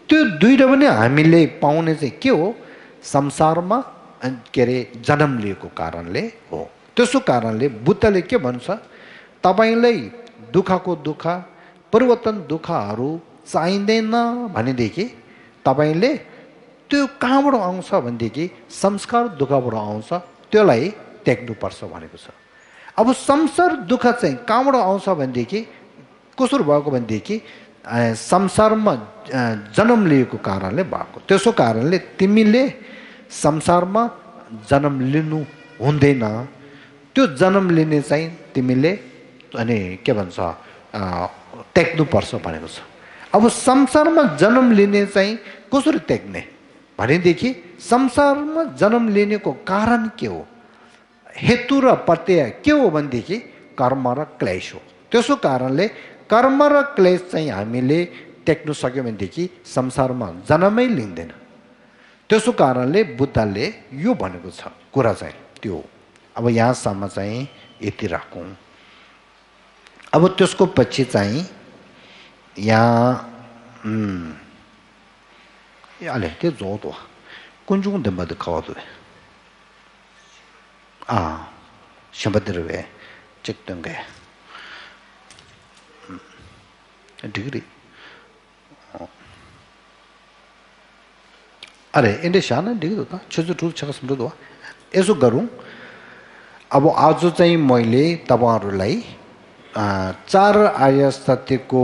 दुईटा पनि हामीले पाउने चाहिँ के हो? संसारमा के अरे जन्म लिएको कारणले हो। त्यसो कारणले बुद्धले के भन्छ? तपाईलाई दुःखको दुःख परिवर्तन दुःखहरू चाहिँदैन भनेदेखि तपाईले त्यो कहाँबाट आउँछ भनेदेखि संस्कार दुःखबाट आउँछ त्यसलाई त्याग्नुपर्छ भनेको छ। अब संसार दुःख चाहिँ कहाँबाट आउँछ भनेदेखि कसरी भएको भनेदेखि संसारमा जन्म लिएको कारणले भएको। त्यसो कारणले तिमीले संसारमा जन्म लिनु हुँदैन। त्यो जन्म लिने चाहिँ तिमीले अनि के भन्छ त्याग्नुपर्छ भनेको छ। अब संसारमा जन्म लिने चाहिँ कसरी त्याग्ने भनेदेखि संसारमा जन्म लिनेको कारण के हो, हेतु र प्रत्यय के हो भनेदेखि कर्म र क्लेश हो। त्यसो कारणले कर्म र क्लेश चाहिँ हामीले त्याग्नु सक्यो भनेदेखि संसारमा जन्मै लिँदैन। त्यसो कारणले बुद्धले यो भनेको छ कुरा चाहिँ त्यो। अब यहाँसम्म चाहिँ यति राखौँ। अब त्यसको पछि चाहिँ यहाँ अलि त्यो जोतो कुन दम्बद खावतो शब्दरवे चिक्तंगे डिग्री अरे इंडे शान डिग्री होता छोटो टुल छक समझो दो यसो गरौँ। अब आज चाहिँ मैले तपाईहरुलाई चार आर्य सत्यको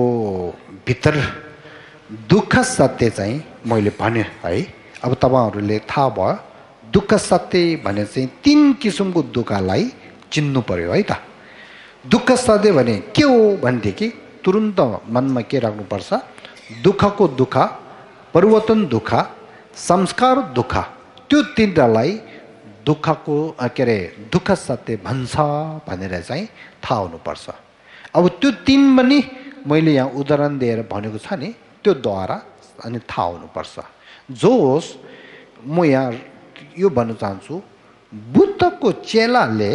भित्र दुःख सत्य चाहिँ मैले भने है। अब तपाईहरुले थाहा भयो दुःख सत्य भने चाहिँ तीन किसिमको दुःखलाई चिन्नु पर्यो है त। दुःख सत्य भने के हो भनेदेखि तुरुन्त मनमा के राख्नु पर्छ, दुःखको दुःख, परिवर्तन दुःख, संस्कार दुःख, त्यो तीनटालाई दुःखको के अरे दुःख सत्य भन्छ भनेर चाहिँ थाहा हुनुपर्छ। अब त्यो तीन पनि मैले यहाँ उदाहरण दिएर भनेको छ नि त्यो द्वारा अनि थाहा हुनुपर्छ। जो होस् म यहाँ यो भन्न चाहन्छु बुद्धको चेलाले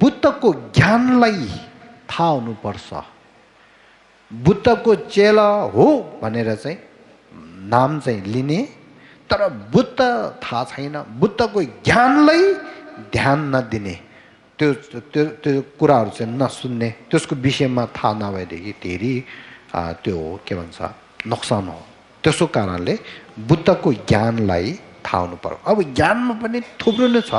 बुद्धको ज्ञानलाई थाहा हुनुपर्छ। बुद्धको चेला हो भनेर चाहिँ नाम चाहिँ लिने तर बुद्ध थाहा छैन, बुद्धको ज्ञानलाई ध्यान नदिने, त्यो त्यो त्यो कुराहरू चाहिँ नसुन्ने, त्यसको विषयमा थाहा नभएदेखि धेरै त्यो के भन्छ नोक्सान हो। त्यसो कारणले बुद्धको ज्ञानलाई थाहा हुनु पर्यो। अब ज्ञानमा पनि थुप्रो नै छ।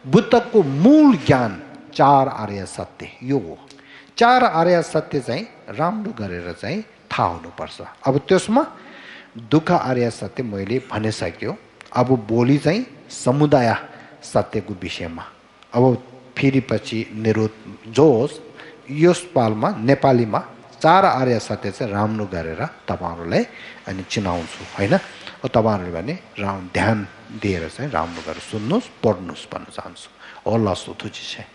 बुद्धको मूल ज्ञान चार आर्य सत्य यो हो। चार आर्य सत्य चाहिँ राम्रो गरेर चाहिँ थाहा हुनुपर्छ। अब त्यसमा दुःख आर्य सत्य मैले भनिसक्यो। अब भोलि चाहिँ समुदाय सत्यको विषयमा अब फेरि पछि निरोध जो होस् यस पालमा नेपालीमा चार आर्य सत्य चाहिँ राम्रो गरेर तपाईहरुलाई अनि चिनाउँछु हैन। तपाईहरुले भने ध्यान दिएर चाहिँ राम्रो गरेर सुन्नुस् पढ्नुस् भन्न चाहन्छु। होला सुतुजी चाहिँ